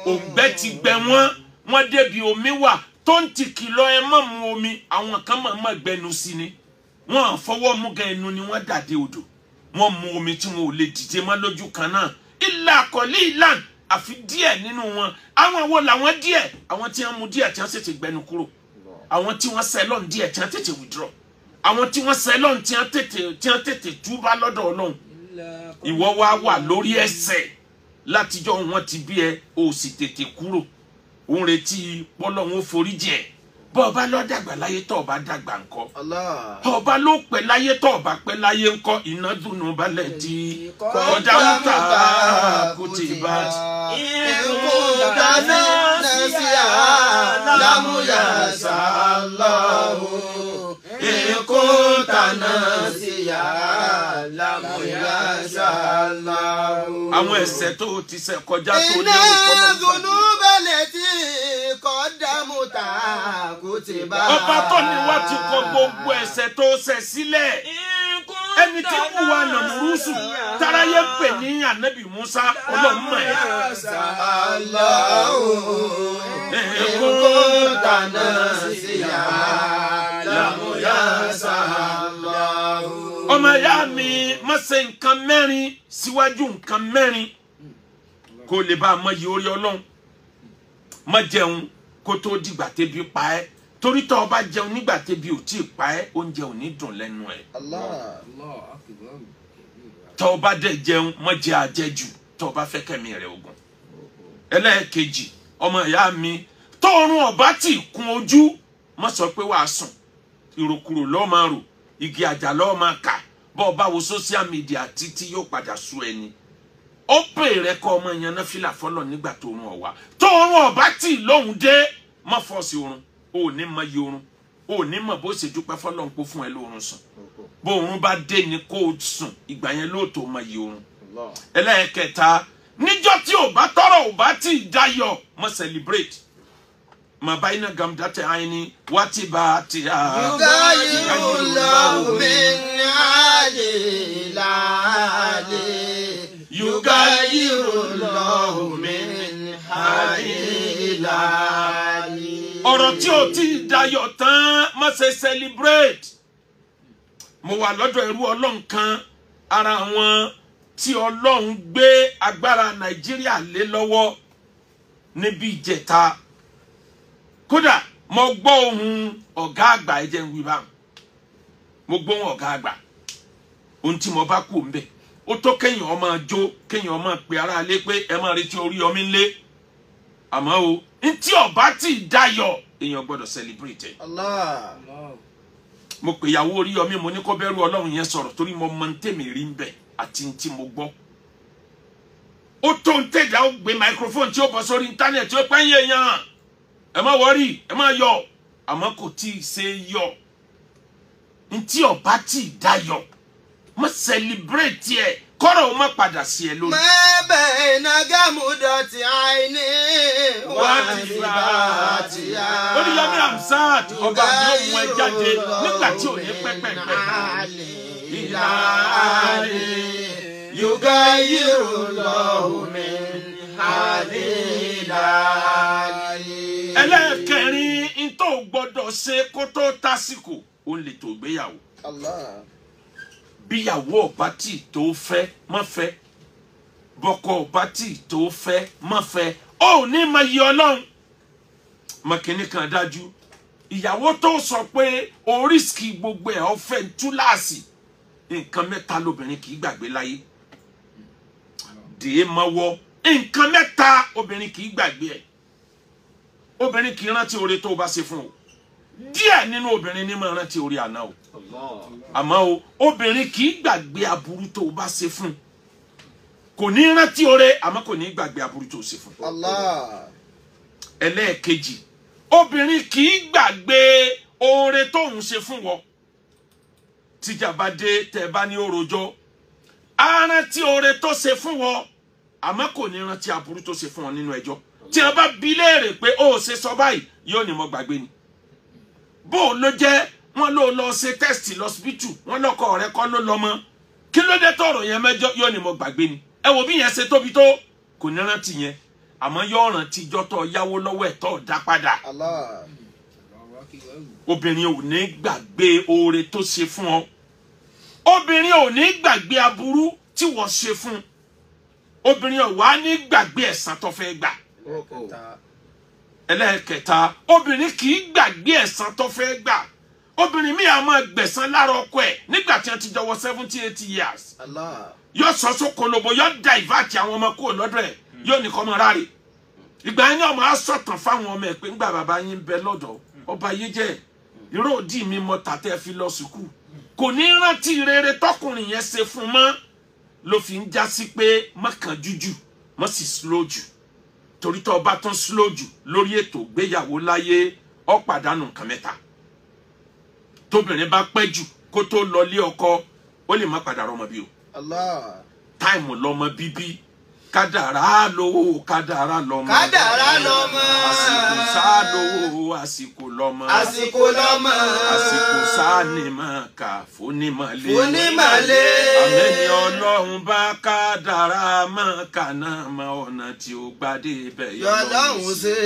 òǹgbẹ ti gbẹ wọ́n, wọ́n débi omi wà tó ń ti kìlọ̀ ẹ má mu omi, àwọn kan máa má gbẹnu sí ni. Wọ́n fọwọ́ mú gan ẹnu ni wọ́n dàdé odò. Wọ́n mu omi tí wọn ò lè dìde mọ́ lójú kan náà. Illa qalilan, àfi díẹ̀ nínú wọn. Àwọn wo làwọn díẹ̀? Àwọn tí wọ́n mu díẹ̀ tí wọ́n sì ti gbẹnu kúrò. Àwọn tí wọ́n sẹ́lọ̀n díẹ̀ tí wọ́n tètè withdraw. Àwọn tí wọ́n sẹ́lọ̀n tí wọ́n tètè túbá lọ́dọ̀ Ọlọ́run. Ìwọ wá wà lórí ẹsẹ̀ látijọ́ wọn ti bí ẹ, o sì tètè kúrò. Ó ń retí pọ́lọ́hún ó foríjì ẹ̀. Bọ́ ọba lọ dàgbà láyé tọ́ ọba dàgbà ńkọ́. Ọba ló pẹ́ láyé tọ́ ọba pẹ́ láyé ńkọ́. Iná dùnú balẹ̀ di kọjá ń ta kò tí ì bá. Ìkúta náà sí àlámúyà sàlọ́hù. Ìkúta náà sí àlámúyà sàlọ́hù. Àwọn ẹ̀ṣẹ̀ tó ti ṣẹ̀ kọjá tó ní òkú. Iná dùnú balẹ̀ tí kọ́dámù ta kò tí bá. Ọba tó ní wá ti kọ gbogbo ẹ̀ṣẹ̀ tó ṣẹ̀ sílẹ̀. Ẹni tí kù wá nàmúrúsù táráyé ń pè ní ànábì Musa Ọlọ́run mọ̀ ẹ́. Ìkúta náà sí àlámúyà sàlọ́hù. Ọmọ ìyá mi má ṣe nǹkan mẹ́rin síwájú nǹkan mẹ́rin kó lè bá a mọ iye orí Ọlọ́run. Má jẹun kó tó dìgbà tébi pa ẹ́, torí tó o bá jẹun nígbà tébi ò tíì pa ẹ́, oúnjẹ ò ní dùn lẹ́nu ẹ̀. Tó o bá dẹ̀ jẹun, má jẹ àjẹjù tó o bá fẹ́ kẹ́mi rẹ̀ ogun. Ẹlẹ́ẹ̀kejì, ọmọ ìyá mi, tóorùn ọ̀bá tì kún ojú, má sọ pé wàá sùn. Ìròkúrò lọ́ọ́ máa rò, igi àjà lọ́ọ́ máa kà. Bọ́ ọ bá wo social media títí yóò padà sú ẹni. Ó pè rẹ kọ́ ọmọ yẹn náà fìlà fọlọ́ nígbà tó rún ọ̀wá. Tó rún ọ̀bá tì lóhùn dé, má fọ́ọ̀sì oorun. O ò ní mọ iye oorun. O ò ní mọ bó ṣe dúpẹ́ fọlọ́ ń kó fún ẹ lóorun sùn. Bó oorun bá dé ni kó o sùn, ìgbà yẹn lóòótọ́ mọ iye oorun. Ẹlẹ́ẹ̀kẹta, níjọ́ tí ò bá tọrọ ò bá tì dayọ̀, má celebrate. Mà bá iná gamdátẹ àìní wá ti bá ti a. Yugayyirullahu min hali. Yugayyirullahu min hali. Ọ̀rọ̀ tí o ti dayọ̀ tán, má ṣe celebrate. Mo wà lọ́dọ̀ ẹrú Ọlọ́run kan, ara wọn tí Ọlọ́run gbé agbára Nàìjíríà lé lọ́wọ́ níbi ìjẹta. Kódà mo gbọ́ ohùn ọ̀gá àgbà, ẹ jẹ́ n wí báwọn. Mo gbọ́ ohùn ọ̀gá àgbà. Ohun tí mo bá kú ń bẹ̀. Ó tó kéèyàn ọmọ jó, kéèyàn ọmọ pe ara lé pé ẹ máa retí Oríyọmí ńlé. Àmọ́ o, ntí ọba tí dayọ̀, èèyàn gbọ́dọ̀ celebrate ẹ̀. Mo pè ìyàwó Oríyọmí, mo ní kó bẹ̀rù Ọlọ́run yẹn sọ̀rọ̀ torí mo mọ ntẹ́mi rí ń bẹ̀ àti ntí mo gbọ́. Ó tó ń tẹ̀dá, ó gbé microphone tí ó bọ́ sórí íńtánẹ̀tì ó pẹ́ yẹn yàn. Ẹ má wọrí, ẹ má yọ̀, àmọ́ kò tí ì ṣe yọ̀. Ntí ọba tí ì dayọ̀, má celebrate ẹ̀, kọ́rọ̀ ó má padà sí ẹ lórí. Má bẹ́ẹ̀ iná gámúdọ̀ tí àìní wá ti bá ti yá. Oríyọmí Hamzat, ọba mi ò mú ẹ jáde nígbà tí ò ní pẹ́pẹ́pẹ́. Ìlàlí yugayyirullahu min hali ìlàlí. Ẹlẹ́ẹ̀kẹrin, n tó gbọ́dọ̀ ṣe kó tó tásìkò, ó lè tó gbéyàwó. Bíyàwó ọba tí tó fẹ́ má fẹ́, bọ́kọ ọba tí tó fẹ́ má fẹ́, ó ní ma yí Ọlọ́run. Mọ̀kìnní kan dájú, ìyàwó tó sọ pé oríṣìí gbogbo ẹ̀ ọ̀fẹ́ túláàsì, nǹkan mẹ́ta lobìnrin kì í gbàgbé láyé. Dèé mọ́wọ́, nǹkan mẹ́ta obìnrin kì í gbàgbé ẹ̀. Obìnrin kì í rántí oore tó o bá ṣe fún o. Díẹ̀ nínú obìnrin ní máa rántí oore àná o. Àmọ́ o, obìnrin kì í gbàgbé aburú tó o bá ṣe fún. Kò ní rántí oore, àmọ́ kò ní gbàgbé aburú tó o ṣe fún. Ẹlẹ́ẹ̀kejì, obìnrin kì í gbàgbé oore tó ń ṣe fún wọ. Tíjà bá dé tẹ́ bá ní òròjọ́, á rántí oore tó ṣe fún wọn, àmọ́ kò ní rántí aburú tó ṣe fún wọn nínú ẹjọ́. Tí wọ́n bá bi léèrè pé ó ṣe sọ báyìí, yóò ní mo gbàgbé ni. Bó ló jẹ́, wọ́n ló lọ ṣe tẹ́sítì lọ́sibítù, wọ́n lọ́kọ rẹ̀ kọ́ ló lọ́mọ. Kí ló dé tọ̀rọ̀ yẹn mẹ́jọ, yóò ní mo gbàgbé ni. Ẹ wo bí yẹn ṣe tóbi tó, kò ní rántí yẹn, àmọ́ yóò rántí ijọ́ tó yáwó lọ́wọ́ ẹ̀ tó dá padà. Obìnrin ò ní gbàgbé oore tó ṣe fún ọ. Obìnrin ò ní gbàgbé aburú tí wọ́n ṣe fún. Obìnrin ò wá ní gbàgbé ẹ̀san tó fẹ́ gbà. Ẹlẹ́ẹ̀kẹta, obìnrin kì í gbàgbé ẹ̀san tó fẹ́ gbà. Obìnrin mi á máa gbẹ̀san lára ọkọ ẹ̀ nígbà tí wọ́n ti jọwọ́ 70-80 years. Yóò sọ sókòlòbó, yóò divert àwọn ọmọ kúrò lọ́dọ̀ ẹ̀, yóò ní kọ́ ọmọ ráre. Ìgbà yẹn ni ọmọ á sọ̀tàn fáwọn ọmọ ẹ̀ pé ńgbà bàbá yín ń bẹ lọ́dọ̀ ọba yé jẹ́ irú òdì mi mọ tàtẹ́ fi lọ sùkúù. Kò ní rántí rere tọkùnrin yẹn ṣe fún mọ́, ló fi ń já sí pé má kánjú jù, má sì slow jù. Torí tó bá tún slow jù lórí ètò ìgbéyàwó láyé, ó pàdánù nǹkan mẹ́ta. Tóbìnrin bá pẹ́ jù kó tó lọ lé ọkọ, ó lè má padà rọmọ bí o. Táìmù lọmọ bíbí, kádàrá lówó, kádàrá lọmọ. Kádàrá lọmọ. Àsìkò sá lówó, àsìkò lọmọ. Àsìkò lọmọ. Àsìkò sá ni mà kà fúnímọ̀lé. Fúnímọ̀lé. Àmẹ́ni Ọlọ́run bá kádàrá mọ̀ kàná mọ ọ̀nà tí ó gbàdé ibẹ̀ yọlọ́hun ṣe.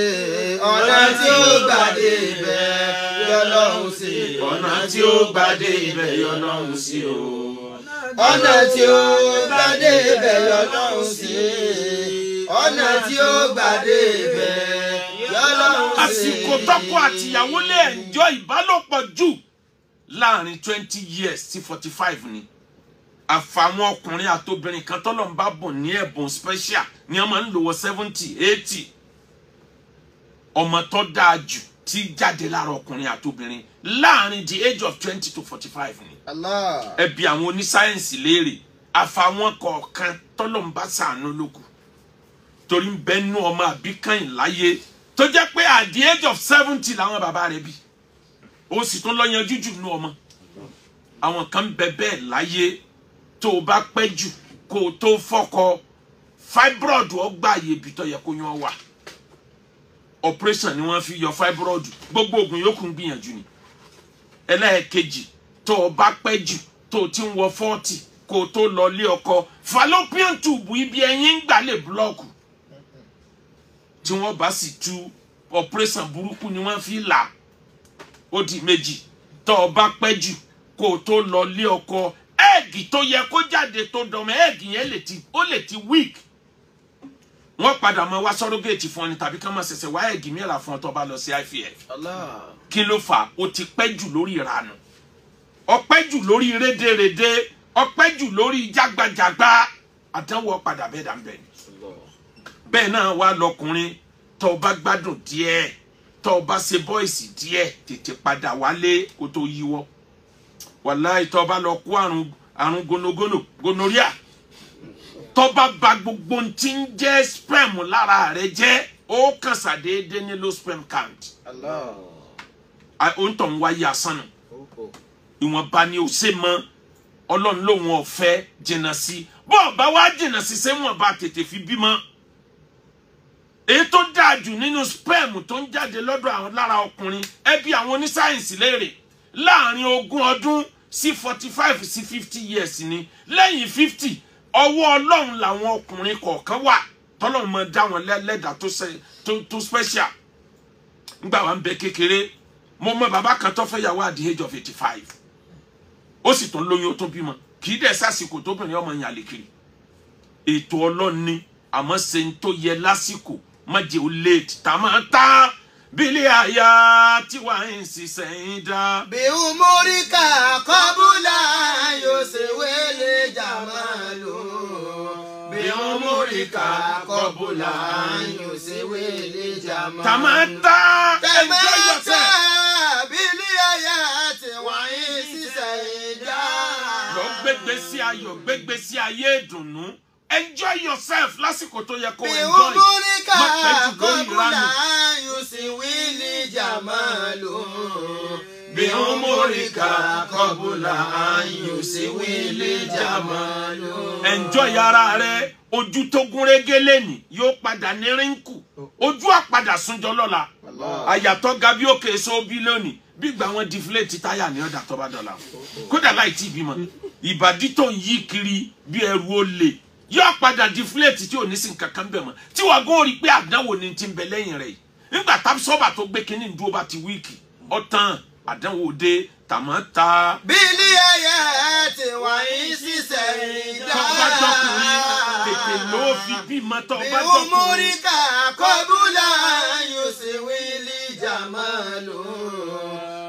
Ọ̀nà tí ó gbàdé ibẹ̀ yọlọ́hun ṣe. Ọ̀nà tí ó gbàdé ibẹ̀ yọlọ́hun ṣe o. Ọ̀nà tí ó gbàdé ibẹ̀ yọlọ́hun ṣe. Ọ̀nà tí ó gbàdé ibẹ̀ yọlọ́hun ṣe. Àsìkò tọ́kọ àtìyàwó lè enjoy ìbálòpọ̀ jù láàrin 20 years sí 45 ni. Àfàwọn ọkùnrin àtobìnrin kan tọ́lọ̀ ń bá bùn ní ẹ̀bùn special ni wọ́n máa ń lò wọ 70, 80. Ọmọ tó dáa jù tí jáde lára ọkùnrin àtobìnrin láàrin the age of 20 to 45 ni. Ẹ bi àwọn onísáyẹ̀nsì léèrè, àfàwọn kọ̀ọ̀kan tọ́lọ̀ ń bá ṣàánú lókù. Torí ń bẹ́nu ọmọ àbíkànyìn láyé tó jẹ́ pé at the age of 70 làwọn bàbá rẹ̀ bí. Ó sì tún lọ yanjú jù nú ọmọ. Àwọn kan bẹ bẹ́ẹ̀ láyé. Tó o bá pẹ́ jù kó o tó fọ́kọ, fibroid ó gbà àyè ibi tó yẹ kó yan wà. Operation ni wọ́n fi yọ fibroid, gbogbo oògùn yòókù ń gbìyànjú ni. Ẹlẹ́ẹ̀kejì, tó o bá pẹ́ jù tó o ti ń wọ 40 kó o tó lọ lé ọkọ, fallopian tube ibi ẹyin ń gbà lè búlọ́ọ̀kù. Tí wọ́n bá sì tú, operation burúkú ni wọ́n fi là. Ó di méjì. Tó o bá pẹ́ jù kó o tó lọ lé ọkọ, ẹ́ẹ̀gì tó yẹ kó jáde tó dọ̀mọ́, ẹ́ẹ̀gì yẹn ó lè ti weak. Wọ́n padà máa wá surrogate fún ọ ni tàbí ká máa ṣẹ̀ṣẹ̀ wá ẹ́ẹ̀gì mìíràn fún ọ tó bá lọ sí IVF. Kí ló fà? Ó ti pẹ́ jù lórí ìranù, ó pẹ́ jù lórí rédèrèdè, ó pẹ́ jù lórí jágbajàgba, àdánwò padà bẹ́ẹ̀ dà ń bẹ̀ ni. Bẹ́ẹ̀ náà wá lọkùnrin, tó bá gbádùn díẹ̀, tó bá ṣe boys díẹ̀, tètè padà wálé kó tó yíwọ́. Wàláì, tó bá lọ kó àrùn gonogono, gonorrhea, tó bá ba gbogbo tí ń jẹ́ sperm lára rẹ jẹ́, ó kàn ṣàdédé ní low sperm count. Ó ń tọ̀ ń wáyé asán nù. Ìwọ̀nba ni ó ṣe mọ́. Ọlọ́run lòun ọ̀fẹ́ jìnnà sí. Bọ́ọ̀ bá wá jìnnà sí, ṣé wọ́n bá tètè fi bímọ. Èyí tó dáa jù nínú sperm tó ń jáde lọ́dọ̀ àwọn lára ọkùnrin, ẹbí àwọn onísáyẹ̀nsì léèrè, láàrin 20 ọdún sí 45 sí 50 years ni. Lẹ́yìn 50, ọwọ́ Ọlọ́run làwọn ọkùnrin kọ̀ọ̀kan wà tọ́lọ́run máa dá wọn lẹ́dàá tó special. Nígbà wà ń bẹ kékeré, mo mọ bàbá kan tó fẹ́ yàwó at the age of 85, ó sì tún lóyún, ó tún bímọ. Kì í dẹ̀ sásìkò tóbìnrin ọmọ yàn lè kiri. Ètò Ọlọ́run ni, àmọ́ ṣe ń tó yẹ lásìkò, má jẹ́ ó late. Tá máa tá bílẹ̀ àyà tí wàá ń ṣiṣẹ́ ń dá. Bí umurika kọ́búlà yóò ṣe wélé jàmálù. Bí umurika kọ́búlà yóò ṣe wélé jàmálù. Tá máa tá, enjoy yourself. Tàmátà bílẹ̀ àyà tí wàá ń ṣiṣẹ́ ń dá. Lọ gbégbé sí ayọ̀, gbégbé sí ayé ìdùnnú. Enjoy yourself lásìkò tó yẹ kó Bí enjoy. umurika Má pẹ́ jù lórí kọ́búlà ìranù. yóò ṣe wélé jàmálù. Bí Bí umurika kọbùlà ayùsíwìlì jamalu. Enjoy ara rẹ, ojú tó gún régé lẹ́nì yóò padà ní rínkù, ojú àpadà súnjọ lọ́la. Àyàtọ̀ ga bí òkè èso bí lónìí, bí gbà wọn deflate táyà ní ọ̀dà tó bá dọ̀la. Kódà láì tí ì bímọ, ìbàdí tó ń yí kiri bí ẹrù olè yóò padà deflate tí ò ní sí nǹkan kan bẹ̀ mọ́. Tí wàá gún orí pé àdánwò ni ti ń bẹ lẹ́yìn rẹ̀ yìí. Nígbà tá sọ́bà tó gbé kínní dúró bá ti wíìkì, ọ̀tàn àdánwò dé tàmọ́ta. Bílí ẹyẹ ti wà ní sísẹ̀ ìdá. Tó bá dọkùnrin tètè ló fi bímọ tó bá Bí dọkùnrin. umurika kọbùlà ayùsíwìlì jamalu.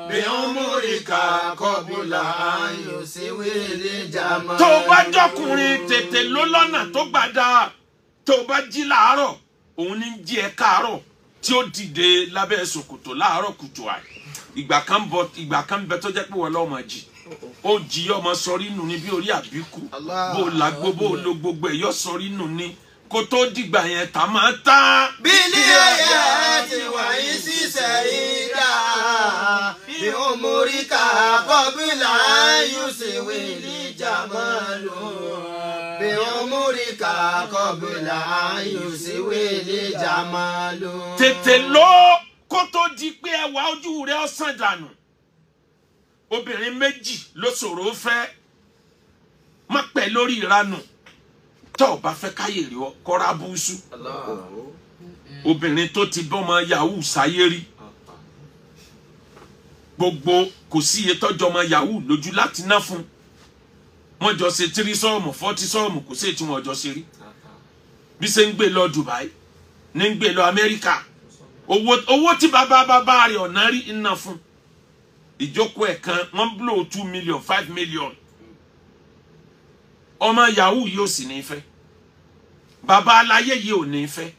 Bí umurika kọbùlà ayùsíwìlì jamalu. Tó bá dọkùnrin tètè ló lọ́nà tó gbà dáa. Tó bá jí láàárọ̀, òun ní jí ẹ káàárọ̀ tí ó dìde lábẹ́ ṣòkòtò láàárọ̀ kùtù àì. Ìgbà kan bọ, ìgbà kan bẹ tó jẹ́ pé wọ́n lọ́mọ jí. Ó jí ọmọ sọrí nù ní bí orí àbíkú. Allah. Bó làgbo bó lo gbogbo ẹ̀ yọ sọrí nù ní. Kó tó dìgbà yẹn tà máa tá. Bílí ẹyẹ ti wà ní sísẹ̀ ìdá. Bí umurika kọbùlà ayùsíwìlì jamalu. Bí umurika kọbùlà ayùsíwìlì jamalu. Tètè lọ kó tó di pé ẹwà ojú rẹ ọ̀sán dànù. Obìnrin méjì ló ṣòro fẹ́. Má pẹ́ lórí ìranù. Tó o bá fẹ́ káyè rí ọ kọ́ra búùsù. Obìnrin tó ti bọ́mọ yahoo sáyé rí. Gbogbo kò sí iye tọ́jọ́ ọmọ yahoo lójú láti ná fún. Wọ́n jọ ṣe 3 40 kò sí èyí tí wọ́n jọ ṣe rí. Bí ṣe ń gbé lọ Dubai, ní ń gbé lọ Amẹ́ríkà. Owó tí bàbá bàbá rẹ̀ ọ̀nà rí iná fún. Ìjókòó ẹ̀ kan wọ́n blow 2 million 5 million. Ọmọ yahoo yóò sì ní fẹ́. Bàbá aláyé yìí ò ní fẹ́.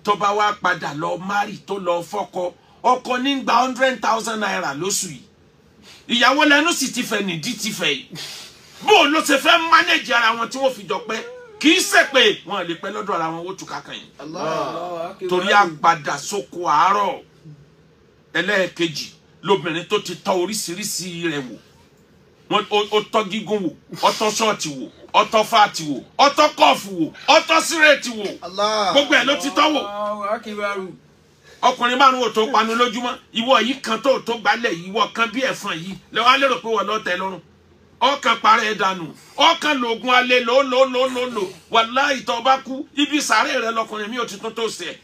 Tó bá wá padà lọ márì tó lọ fọ́kọ, ọkọ ní gba 100,000 naira lóṣù yìí. Ìyàwó lẹ́nu sì ti fẹ́ nìdí ti fẹ́ yìí. Bó ló ṣe fẹ́ mánéjì ara wọn tí wọ́n fi jọ pẹ́, kì í ṣe pé wọ́n lè pẹ́ lọ́dọ̀ ara wọn ó túká kan yìí. Torí àgbàdà sóko àárọ̀. Ẹlẹ́ẹ̀kejì lobìnrin tó ti tọ́ oríṣiríṣi rẹ̀ wò. Ó tọ́ gígùn wò, ó tọ́ ṣọ́ọ̀tì wò, ó tọ́ fáàtì wò, ó tọ́ kọ́ọ̀fù wò, ó tọ́ sírètì wò. Gbogbo ẹ̀ ló ti tọ́ wò. Ọkùnrin márùn-ún ò tó panu lójúmọ́. Ìwọ yìí kan tó gbálẹ̀, ìwọ kan bí ẹ̀fọn yìí. Lẹ́wọ́n á lérò pé wọ́n lọ tẹ́ lọ́rùn. Ọkàn parẹ́ dànù, ọkàn lògùn alẹ́ lòlòlòlò. Wàláhì tó bá kú, ibi sàárè rẹ lọkùnrin mi ò ti tún tó ṣe.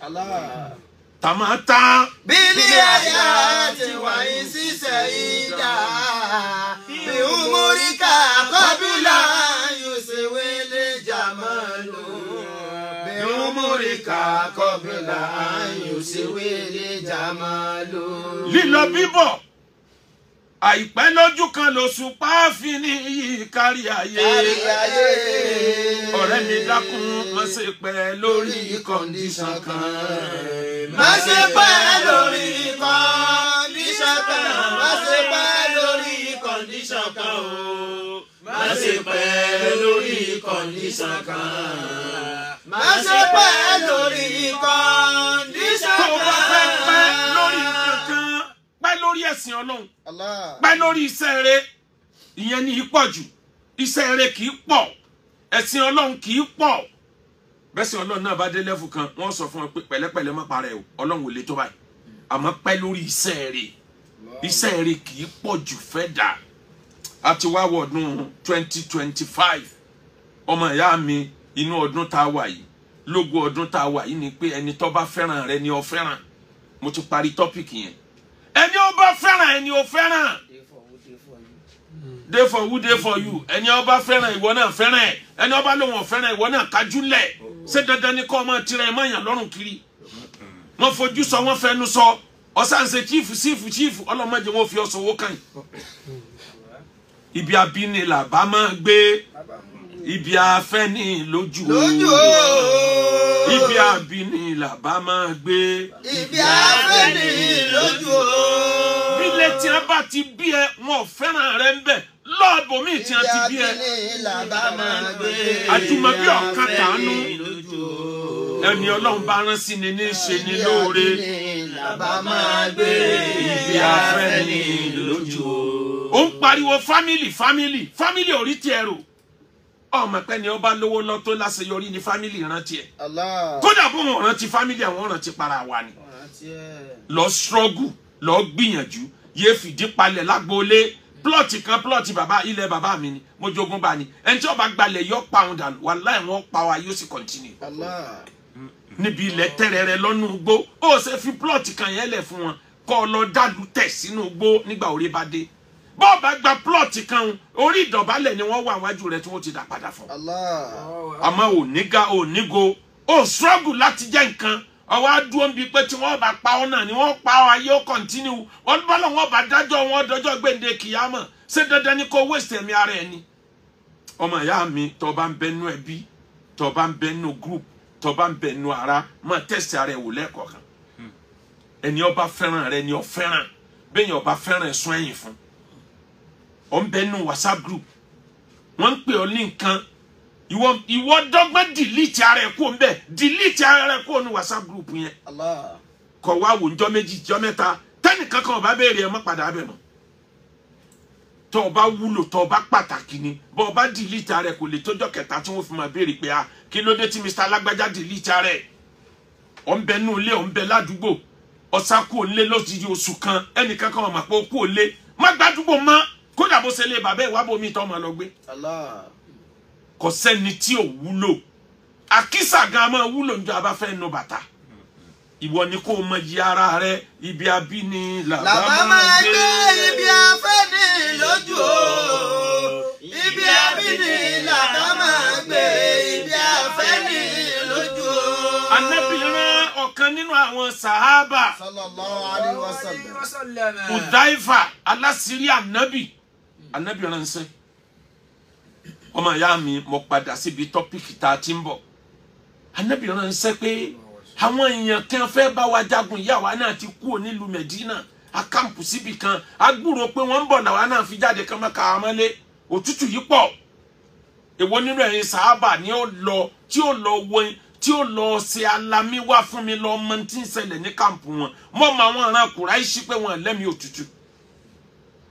Tàmá tá. Bílí ẹyẹ ti wà ní sísẹ̀ ìdá. Bí umurika kọbùlà ayùsíwìlì jamalu. Bí umurika kọbùlà ayùsíwìlì jamalu. Lílọ bíbọ̀ àìpẹ́ lójú kan lóṣù páàfin ní iyì kárí ayé. Ọ̀rẹ́ mi dákun má ṣe pẹ́ lórí kọ́ndíṣàn kan. Má ṣe pẹ́ lórí kọ́ndíṣàn kan. Má ṣe pẹ́ lórí kọ́ndíṣàn kan o. Má ṣe pẹ́ lórí kọ́ndíṣàn kan. Má ṣe pẹ́ lórí kọ́ndíṣàn kan. Tó bá fẹ́ pẹ́ lórí kankan, pẹ́ lórí ẹ̀sìn Ọlọ́run, pẹ́ lórí iṣẹ́ rere, ìyẹn ní í pọ̀ jù. Iṣẹ́ rere kì í pọ̀, ẹ̀sìn Ọlọ́run kì í pọ̀. Bẹ́sìn Ọlọ́run náà bá dé lẹ́fù kan, wọ́n sọ fún ọ pé pẹ̀lẹ́pẹ̀lẹ́ má parẹ́ o, Ọlọ́run ò lè tó báyìí. Àmọ́ pẹ́ lórí iṣẹ́ rere, iṣẹ́ rere kì í pọ̀ jù fẹ́ dà. A ti wá wọ ọdún 2025. Ọmọ ìyá mi, inú ọdún tá a wà yìí, lógo ọdún tá a wà yìí ni pé ẹni tó bá fẹ́ràn rẹ ni ó fẹ́ràn. Mo ti parí tọ́pìkì yẹn. Ẹni ó bá fẹ́ràn ẹni ó fẹ́ràn. Day for who, day for you. Ẹni ó bá fẹ́ràn ìwọ náà fẹ́ràn ẹ̀. Ẹni ó bá lóun ò fẹ́ràn ìwọ náà kájúlẹ̀. Ṣé dandan ni kọ́ ọmọ tirẹ̀ mọ́ èèyàn lọ́rùn kiri? Wọ́n fojú sọ, wọ́n fẹnu sọ. Ọ̀sán ṣe chífù sífù chífù, ọlọ́mọdé wọn fi ọ̀sán owó kàn yín. Ibi abíní làbá máa gbé. Ibi afẹ́ ní lójú. Ibi abíní làbá máa gbé. Ibi afẹ́ ní lójú. Bílẹ̀ tí a bá ti bí ẹ, wọn ò fẹ́ràn rẹ ń bẹ̀. Lọ́ọ̀bù mi tí a ti bí ẹ. Ibi abíní làbá máa gbé. Àjùmọ̀bí ọ̀kan tàánú. Ẹni Ọlọ́run bá rán sí ni ní ṣe ni lóore. Làbá máa gbé ibi afẹ́ ni lójú o. Ó ń pariwo fámìlì fámìlì fámìlì ò rí tiẹ̀ rò. Ọmọ pẹ́ ni ọba lówó lọ tó láṣeyọrí ni fámìlì rántí ẹ̀. Kódà bó wọn rántí fámìlì àwọn rántí para wa ni. Lọ struggle, lọ gbìyànjú, yéé fìdí palẹ̀ lágboolé. Plọ̀tì kan plọ̀tì bàbá ilẹ̀ bàbá mi ni mo jogún bá ni. Ẹni tí ó bá gbalẹ̀ yọ pa òun dànù, wàláhì wọ́n pa wa yóò sì continue. Níbi ilẹ̀ tẹ́rẹ̀rẹ̀ lọ́nù igbó, ó ṣe fi plọ̀tì kan yẹn lẹ̀ fún wọn kọ́ ọ lọ dàlú tẹ̀ sínú igbó nígbà orí bá dé. Bọ́ọ̀ bá gba plọ̀tì kan orí ìdọ̀bálẹ̀ ni wọ́n wà wájú rẹ̀ tí wọ́n ti dà padà fún. Àmọ́ ò ní ga ò ní go, ó struggle láti jẹ́ nǹkan. Ọwọ́ adúró ń bi pé tí wọ́n bá pa ọ́ náà ni wọ́n pa ọ́ ayé ó continue. Wọ́n bá lọ́wọ́ bá dájọ́ wọn dọjọ́ gbèǹde kìyàmọ̀. Ṣé dandan ni kó waste ẹ̀mí ara ẹ̀ ni? Ọmọ ìyá mi, tó bá ń bẹnu ẹbí, tó bá ń bẹnu group, tó bá ń bẹnu ara, máa tẹ̀sí ara ẹ̀ wò lẹ́ẹ̀kọ̀ọ̀kan. Ẹni ó bá fẹ́ràn rẹ ni ó fẹ́ràn. Bẹ́ẹ̀ ni ó bá fẹ́ràn ẹ̀sùn ẹ̀yìn fún. Ó ń bẹnu WhatsApp group. Wọ́n ń pè ọ́ ní nǹkan. Ìwọ dọ́gbọ́n delete ara ẹ̀ kúrò ńbẹ̀, delete ara ẹ̀ kúrò ní WhatsApp group yẹn. Kọ̀ wá wò ńjọ́ méjì jọ́ mẹ́ta, tẹ́nìkan kan ò bá béèrè ẹ mọ́ padà bẹ̀ mọ́. Tọ́ ọ bá wúlò, tọ́ ọ bá pàtàkì ni, bọ́ ọ bá delete ara ẹ̀ kò lè tójọ́ kẹta tí wọ́n fi máa béèrè pé a kí ló dé tí Mr. Alágbájá delete ara ẹ̀. Ọ̀ ń bẹ nú ilé, ọ̀ ń bẹ ládùúgbò, ọ̀sá kúrò ńlé lóṣìṣì oṣù kan, ẹnìkan kan ò mọ̀ pé ó kúrò ńlé, má gbàdúgbò mọ́, kódà bó ṣe lé bàbá ẹ̀ wá bomi tọ́ ọmọ lọ gbé. Kò sẹ́ni tí ò wúlò. Àkísà gan máa wúlò níjọ́ a bá fẹ́ nu bàtà. Ìwọ ni kó o mọ yí ara rẹ, ibi abíní làbá máa gbé ibi afẹ́ ni lójú o. Ibi abíní làbá máa gbé ibi afẹ́ ni lójú o. Ànábì rán ọ̀kan nínú àwọn sàhábà. Sallallahu alaihi wasallam. Hudhaifa aláṣírí Ànábì. Ànábì ránṣẹ́. Ọmọ ìyá mi, mo padà síbi tọ́pìkì tá a ti ń bọ̀. Ànábì ránṣẹ́ pé àwọn èèyàn kan fẹ́ bá wa jagun, ìyá wa náà ti kúrò nílùú Mẹ̀dínà, a kàǹpù síbì kan, a gbúrò pé wọ́n ń bọ̀ làwa náà fi jáde kan mọ́ ká mọ́lé. Òtútù yìí pọ̀. Èwo nínú ẹ̀yin sàhábà ni ó lọ tí ó lọ wo tí ó lọ ṣe alamí wá fún mi lọ mọ tí ń ṣẹlẹ̀ ní kàǹpù wọn. Mọ́ mọ àwọn ará Kùráìṣì pé wọ́n lẹ́mìí òtútù.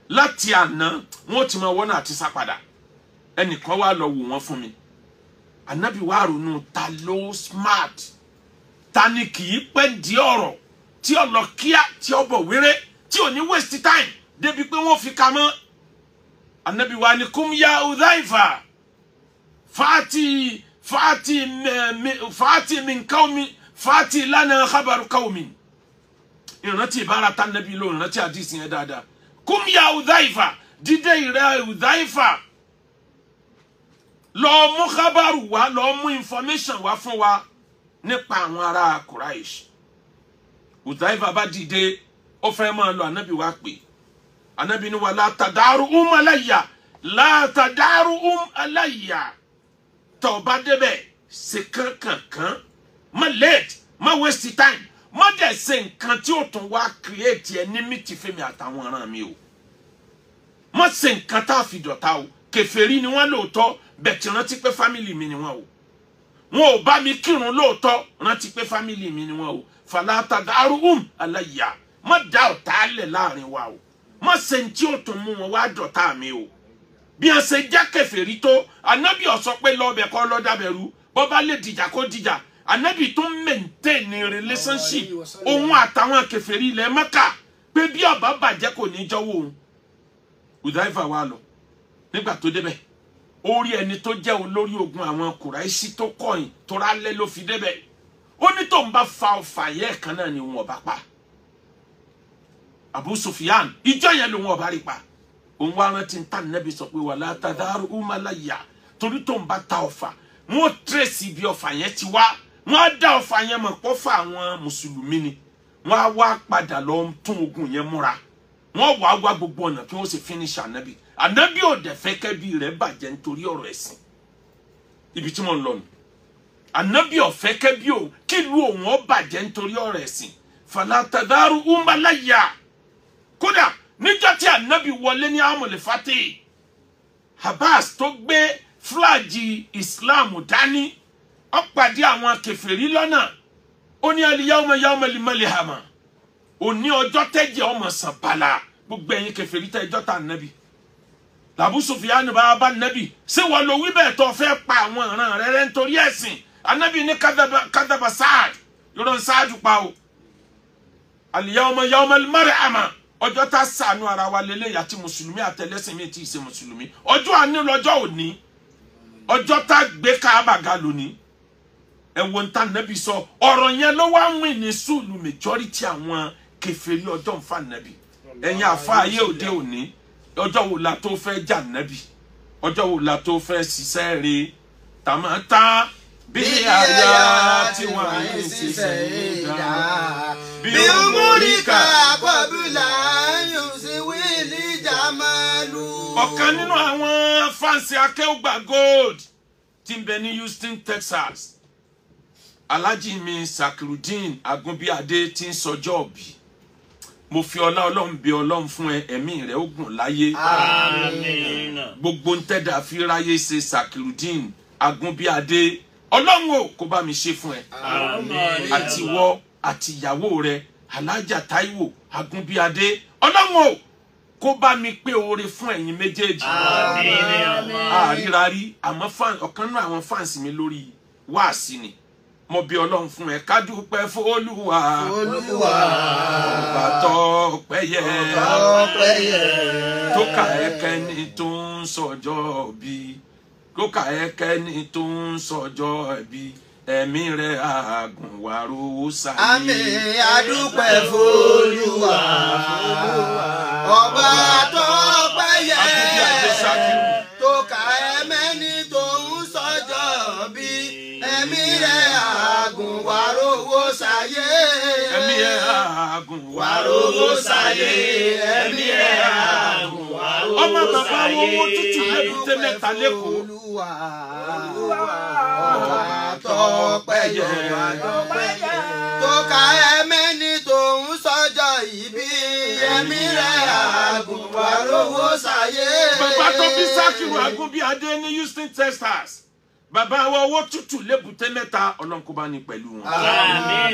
Láti àná wọn ti máa wọ́nà àti sá padà. Ẹnìkan wá lọ wò wọ́n fún mi. Ànábì wá ronú ta ló smart, ta ni kì í pẹ́ di ọ̀rọ̀ tí ó lọ kíá tí ó bọ̀ wéré tí ò ní waste time débi pé wọ́n fi ka mọ́. Ànábì wá ní kum ya Hudhaifa fati fati fati min qawmi fati lana khabaru qawmi. Ìrántí ìbára tá nàbí ló ìrántí àdìsí yẹn dáadáa. Kum ya Hudhaifa, dídé ìrẹ́ Hudhaifa, lọ mú khabaru wá, lọ mú information wá fún wa nípa àwọn ará Quraish. Hudhaifa bá dìde, ó fẹ́ máa lọ, Ànábì wá pè. Ànábì ní wa la tadaru alayya, la tadaru alayya. Tó bá débẹ̀, ṣe kankankan, má late, má waste time, má dẹ̀ ṣe nǹkan tí ó tún wá create enmity fẹ́mi àtàwọn ará mi o. Má ṣe nǹkan tá a fi dọ̀tá o. Kèfèrí ni wọ́n lóòótọ́, bẹ̀tì rántí pé fámìlì mi ni wọ́n o. Wọn ò bá mi kírun lóòótọ́, rántí pé fámìlì mi ni wọ́n o. Fala tadaru alayya, má dá ọ̀tá lẹ̀ láàrin wa o. Má ṣe ní tí ó tún mú wọn wá dọ̀tá mi o. Bí wọ́n ṣe já kèfèrí tó, Ànábì ó sọ pé lọ́ọ̀bẹ̀ kọ́ lọ́ dábẹ̀rú, bọ́ bá lè dìjà kó dìjà. Ànábì tó ń maintain relationship òun àtàwọn kèfèrí ilẹ̀ Mẹ́kà pé bí ọba bàjẹ́ kò ní jọ́wọ́ òun. Hudhaifa wá lọ. Nígbà tó débẹ̀, ó rí ẹni tó jẹ́ olórí ogun àwọn Kùráìṣì tó kọ̀yìn tó rálẹ̀ ló fi débẹ̀. Ó ní tó ń bá fa ọfà yẹ́ kan náà ni òun ọba pa. Abu Sufyan, ìjọ yẹn lòun ọba rí pa. Òun wá rántí ta Nábì sọ pé wala tadaru alayya, torí tó ń bá ta ọfà, wọ́n tírèsì ibi ọfà yẹn ti wá. Wọ́n á dá ọfà yẹn mọ̀ pọ́ fún àwọn mùsùlùmí ni. Wọ́n á wá padà lọ tún ogun yẹn múra. Wọ́n wá wá gbogbo ọ̀nà kí wọ́n sì finish Ànábì. Ànábì ò dẹ̀ fẹ́ kẹ́bí rẹ̀ bàjẹ́ nítorí ọ̀rọ̀ ẹ̀sìn. Ibi tí wọ́n ń lọ nù. Ànábì ò fẹ́ kẹ́bí òun kí ìlú òun ó bàjẹ́ nítorí ọ̀rọ̀ ẹ̀sìn. Fala tadaru alayya. Kódà níjọ́ tí Ànábì wọlé ní Amul Fatih, Abbas tó gbé fúláàjì Islam dání, Ó pàdé àwọn kèfèrí lọ́nà. Ó ní al-yawma yawmal malhama. Òní ọjọ́ tẹ́jẹ̀ ọmọ sàn bala. Gbogbo ẹ̀yin kèfèrí tẹ́ ẹjọ́ ta nàbì. Abu Sufyan bá bá nàbì. Ṣé wọ́n lo wí bẹ́ẹ̀ tó fẹ́ pa àwọn ìran rẹ̀ rẹ̀ nítorí ẹ̀sìn? Ànábì ní kadhaba Sa'ad. Yọ̀rọ̀ Sa'ad pa o. Al-yawma yawmal marhama. Ọjọ́ tá ṣàánú ara wa lélẹ́yà tí mùsùlùmí àtẹlẹ́sìn mi ti ṣe mùsùlùmí. Ọjọ́ àní lọ́jọ́ òní. Ọjọ́ tá gbé Káàbà ga lónìí. Ẹ wo ń ta nàbì sọ. Ọ̀rọ̀ yẹn ló wá ń wìn ní sùúlù majority àwọn kèfèrí ọjọ́ ń fa nàbì. Ẹ̀yin àfa ayé òde òní. Ọjọ́ wo la tó fẹ́ jà nàbì? Ọjọ́ wo la tó fẹ́ ṣiṣẹ́ re? Tàmátà bí àyà tí wọ́n ń ṣiṣẹ́ dá. Bí umurika kọbílà yóò wíìlì jàmálù. Ọ̀kan nínú àwọn fáǹsì Akéwùgbà Gold tí ń bẹ ní Houston, Texas. Alhaji mi Sakirudeen Agunbíadé tí ń sọjọ́ òbí. Mo fi ọlá Ọlọ́run bí Ọlọ́run fún ẹ, ẹ̀mí rẹ̀ ó gùn láyé. Àmín. Gbogbo ń tẹ́dà fi ráyé ṣe Sakirudeen Agunbíadé. Ọlọ́run ò kó bá mi ṣe fún ẹ. Àmín. Àtiwọ́ àti ìyàwó rẹ Alhaja Taiwo Agunbíadé. Ọlọ́run ò kó bá mi pé oore fún ẹ̀yin méjèèjì. Àmín. Àríra rí àmọ́ ọ̀kan náà àwọn fáǹsì mi lórí wáàsí ni. Mo bí Ọlọ́run fún ẹ ká dúpẹ́ f'Olúwa. Olúwa. Ọba tọ́pẹ́ yẹ. Ọpẹ́ yẹ. Tó kà ẹ́ kẹ́ni tó ń sọjọ́ bí. Tó kà ẹ́ kẹ́ni tó ń sọjọ́ bí. Ẹ̀mí rẹ̀ àgùn wà rówó sáyé. Àmín adúpẹ́ f'Olúwa. Ọba tọ́pẹ́ yẹ. Agunbíadé Sakiru. Tó kà ẹ́ mẹ́ni tó ń sọjọ́ bí. Ẹ̀mí rẹ̀ àgùn wà rówó sáyé. Ẹ̀mí rẹ̀ àgùn wà rówó sáyé. Ẹ̀mí rẹ̀ àgùn wà rówó sáyé. Ọmọ bàbá owó tútù lébùté mẹ́ta lẹ́kọ̀ọ́. Olúwa. Ọba tọ́pẹ́ yẹ. Tó kà ẹ́ mẹ́ni tó ń sọjọ́ ìbí. Ẹ̀mí rẹ̀ àgùn wà rówó sáyé. Bàbá tó bí Sakiru Agunbíadé ní Houston, Texas. Bàbá wa owó tútù lébùté mẹ́ta Ọlọ́run kó bá ní pẹ̀lú wọn.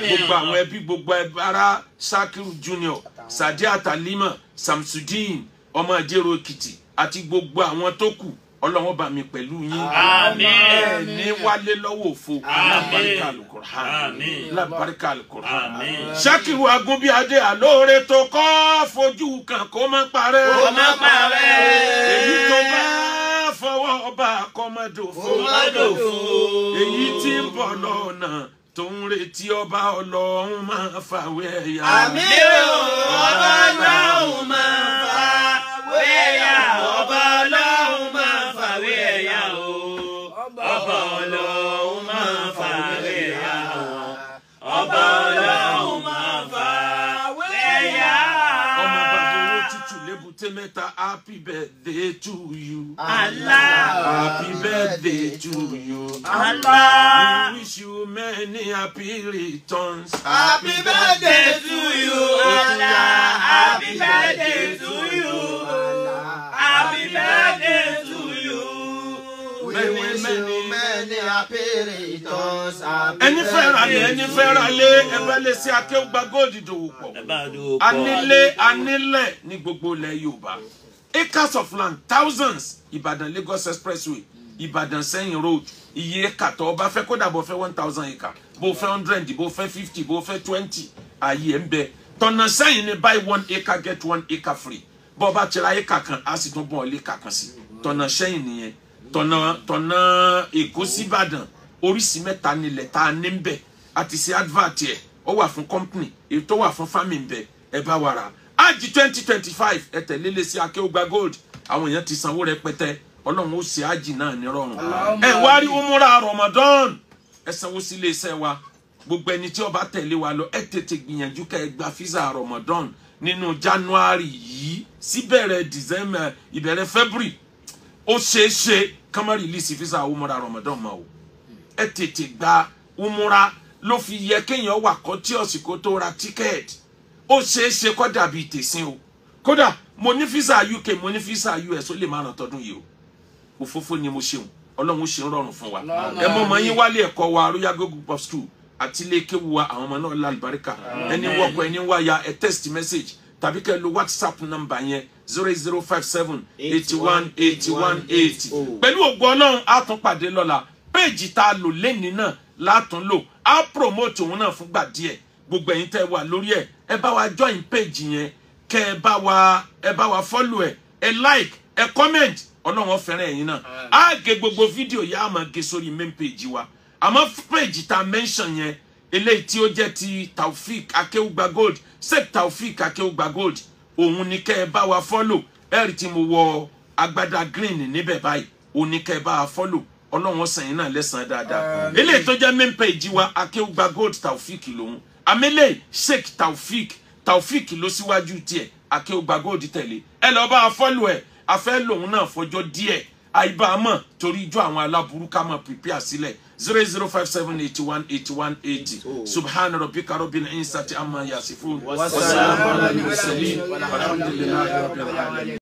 Gbogbo àwọn ẹbí gbogbo ara Sakiru Junior, Sadiya Talima, Samsudeen, ọmọ Ìjẹ̀rò Èkìtì àti gbogbo àwọn tó kù Ọlọ́run bá mi pẹ̀lú yín. Àmín. Ẹ ní wálé lọ́wọ́ òfo. Lábàríkà Al-Qur'an. Àmín. Lábàríkà Al-Qur'an. Àmín. Sakiru Agunbíadé àlóore tó kọ́ fojú kan kó má parẹ́. Kó má parẹ́. Èyí tó bá fọwọ́ ọba kọ́mọdòfo. Kọ́mọdòfo. Èyí tí ń bọ̀ lọ́nà tó ń retí ọba Ọlọ́run máa fàwé ẹ̀yà. Àmín o, ọba Ọlọ́run máa fàwé ẹ̀yà. Ọba Ọlọ́run máa fàwé ẹ̀yà o. Ọba Ọlọ́run máa fàwé ẹ̀yà o. Ọba Ọlọ́run máa fàwé ẹ̀yà. Ọmọ bàbá owó tútù lébùté mẹ́ta happy birthday to you. Allah. Happy birthday to you. Allah. We wish you many happy returns. Happy birthday to you, Allah. Happy birthday to you. Happy birthday to you. We wish you many happy returns. Ẹni fẹ́ràn lé ẹni fẹ́ràn lé ẹ bá lè ṣe Akéwùgbà Gold dòwò pọ̀. Anílé anílẹ̀ ní gbogbo ilẹ̀ Yorùbá. Acres of land thousands Ìbàdàn Lagos Expressway Ìbàdàn Sẹ́yìn Road iye acre tó o bá fẹ́ kódà bó fẹ́ 1000 acre bó fẹ́ 100 bó fẹ́ 50 bó fẹ́ 20 ààyè ń bẹ. Tọ̀nà Sẹ́yìn ni buy 1 acre get 1 acre free. Bó bá ti ra acre kan á sì tún bọ̀ ọ́ lé acre kan sí. Tọ̀nà Sẹ́yìn nìyẹn. Tọ̀nà Èkó síbàdàn oríṣi mẹ́ta nílẹ̀ tá a ní ń bẹ̀ a ti ṣe advert ẹ̀ ó wà fún company èyí tó wà fún farming bẹ̀ ẹ bá wa rà ájì 2025 ẹ tẹ̀lé lé sí Akéwùgbà Gold àwọn èèyàn ti sanwó rẹpẹtẹ Ọlọ́run ó ṣe ájì náà nírọ̀rùn ẹ wá rí umura Ramadan ẹ sanwó sí iléeṣẹ́ wa gbogbo ẹni tí ó bá tẹ̀lé wa lọ ẹ tètè gbìyànjú kẹ́ ẹ gba físà Ramadan nínú January yìí síbẹ̀rẹ̀ December ìbẹ̀rẹ̀ February ó ṣeé ṣe kán má rìlíìsì físà umura Ramadan mọ́ o ẹ tètè gba umura ló fi yẹ kéèyàn wà kọ́tíọ̀sì kó tó ra tíkẹ́ẹ̀tì ó ṣeé ṣe kó dàbí tèsín o kódà mo ní físà UK mo ní físà US ó lè má ràn tọdún yìí o òfófó ni mo ṣeun Ọlọ́run ó ṣe ń rọrùn fún wa. Ẹ mọ ọmọ yín wálé ẹ̀kọ́ wa Royal Gold Group of School àti ilé kéwu wa, àwọn ọmọ náà lálùbáríkà. Ẹni wọkọ̀ ẹni wáyà, ẹ text message tàbí kẹ́ lo WhatsApp number yẹn 0057 81 81 80. Pẹ̀lú ògo Ọlọ́run á tún pàdé lọ́la. Péèjì tá a lò lẹ́ni náà látún lò, á promote òun náà fúngbà díẹ̀. Gbogbo ẹ̀yin tẹ́ wà lórí ẹ̀, ẹ bá wa join péèjì yẹn, kẹ́ ẹ bá wa follow ẹ, ẹ like, ẹ comment. Ọlọ́run ó fẹ́ràn ẹ̀yin náà. Á gé gbogbo fídíò yá, á máa gé sórí main page wa. Àmọ́ péèjì tá a mention yẹn, eléyìí tí ó jẹ́ ti Taofik Akéwùgbà Gold, Sheikh Taofik Akéwùgbà Gold, òun ni kẹ́ ẹ bá wa follow. Ẹ rí tí mo wọ agbádá green níbẹ̀ báyìí, òun ni kẹ́ ẹ bá wa follow. Ọlọ́run ó san yín náà lẹ́san dáadáa. Eléyìí tó jẹ́ main page wa, Akéwùgbà Gold Taofik lòun. Àmẹ́lẹ̀ Sheikh Taofik, Taofik ló síwájú tiẹ̀, Akéwùgbà Gold tẹ̀lé. Ẹ lọ bá wa follow ẹ̀, afẹ́ lòun náà fọjọ́ díẹ̀ àìbámọ̀ torí ijó àwọn aláburú ká máa prepare sílẹ̀. 0057 81 81 80. Subhana rabbika rabbil izzati amma yasifun. Wassalamu ala al-mursalin walhamdulillahi rabbil alamin.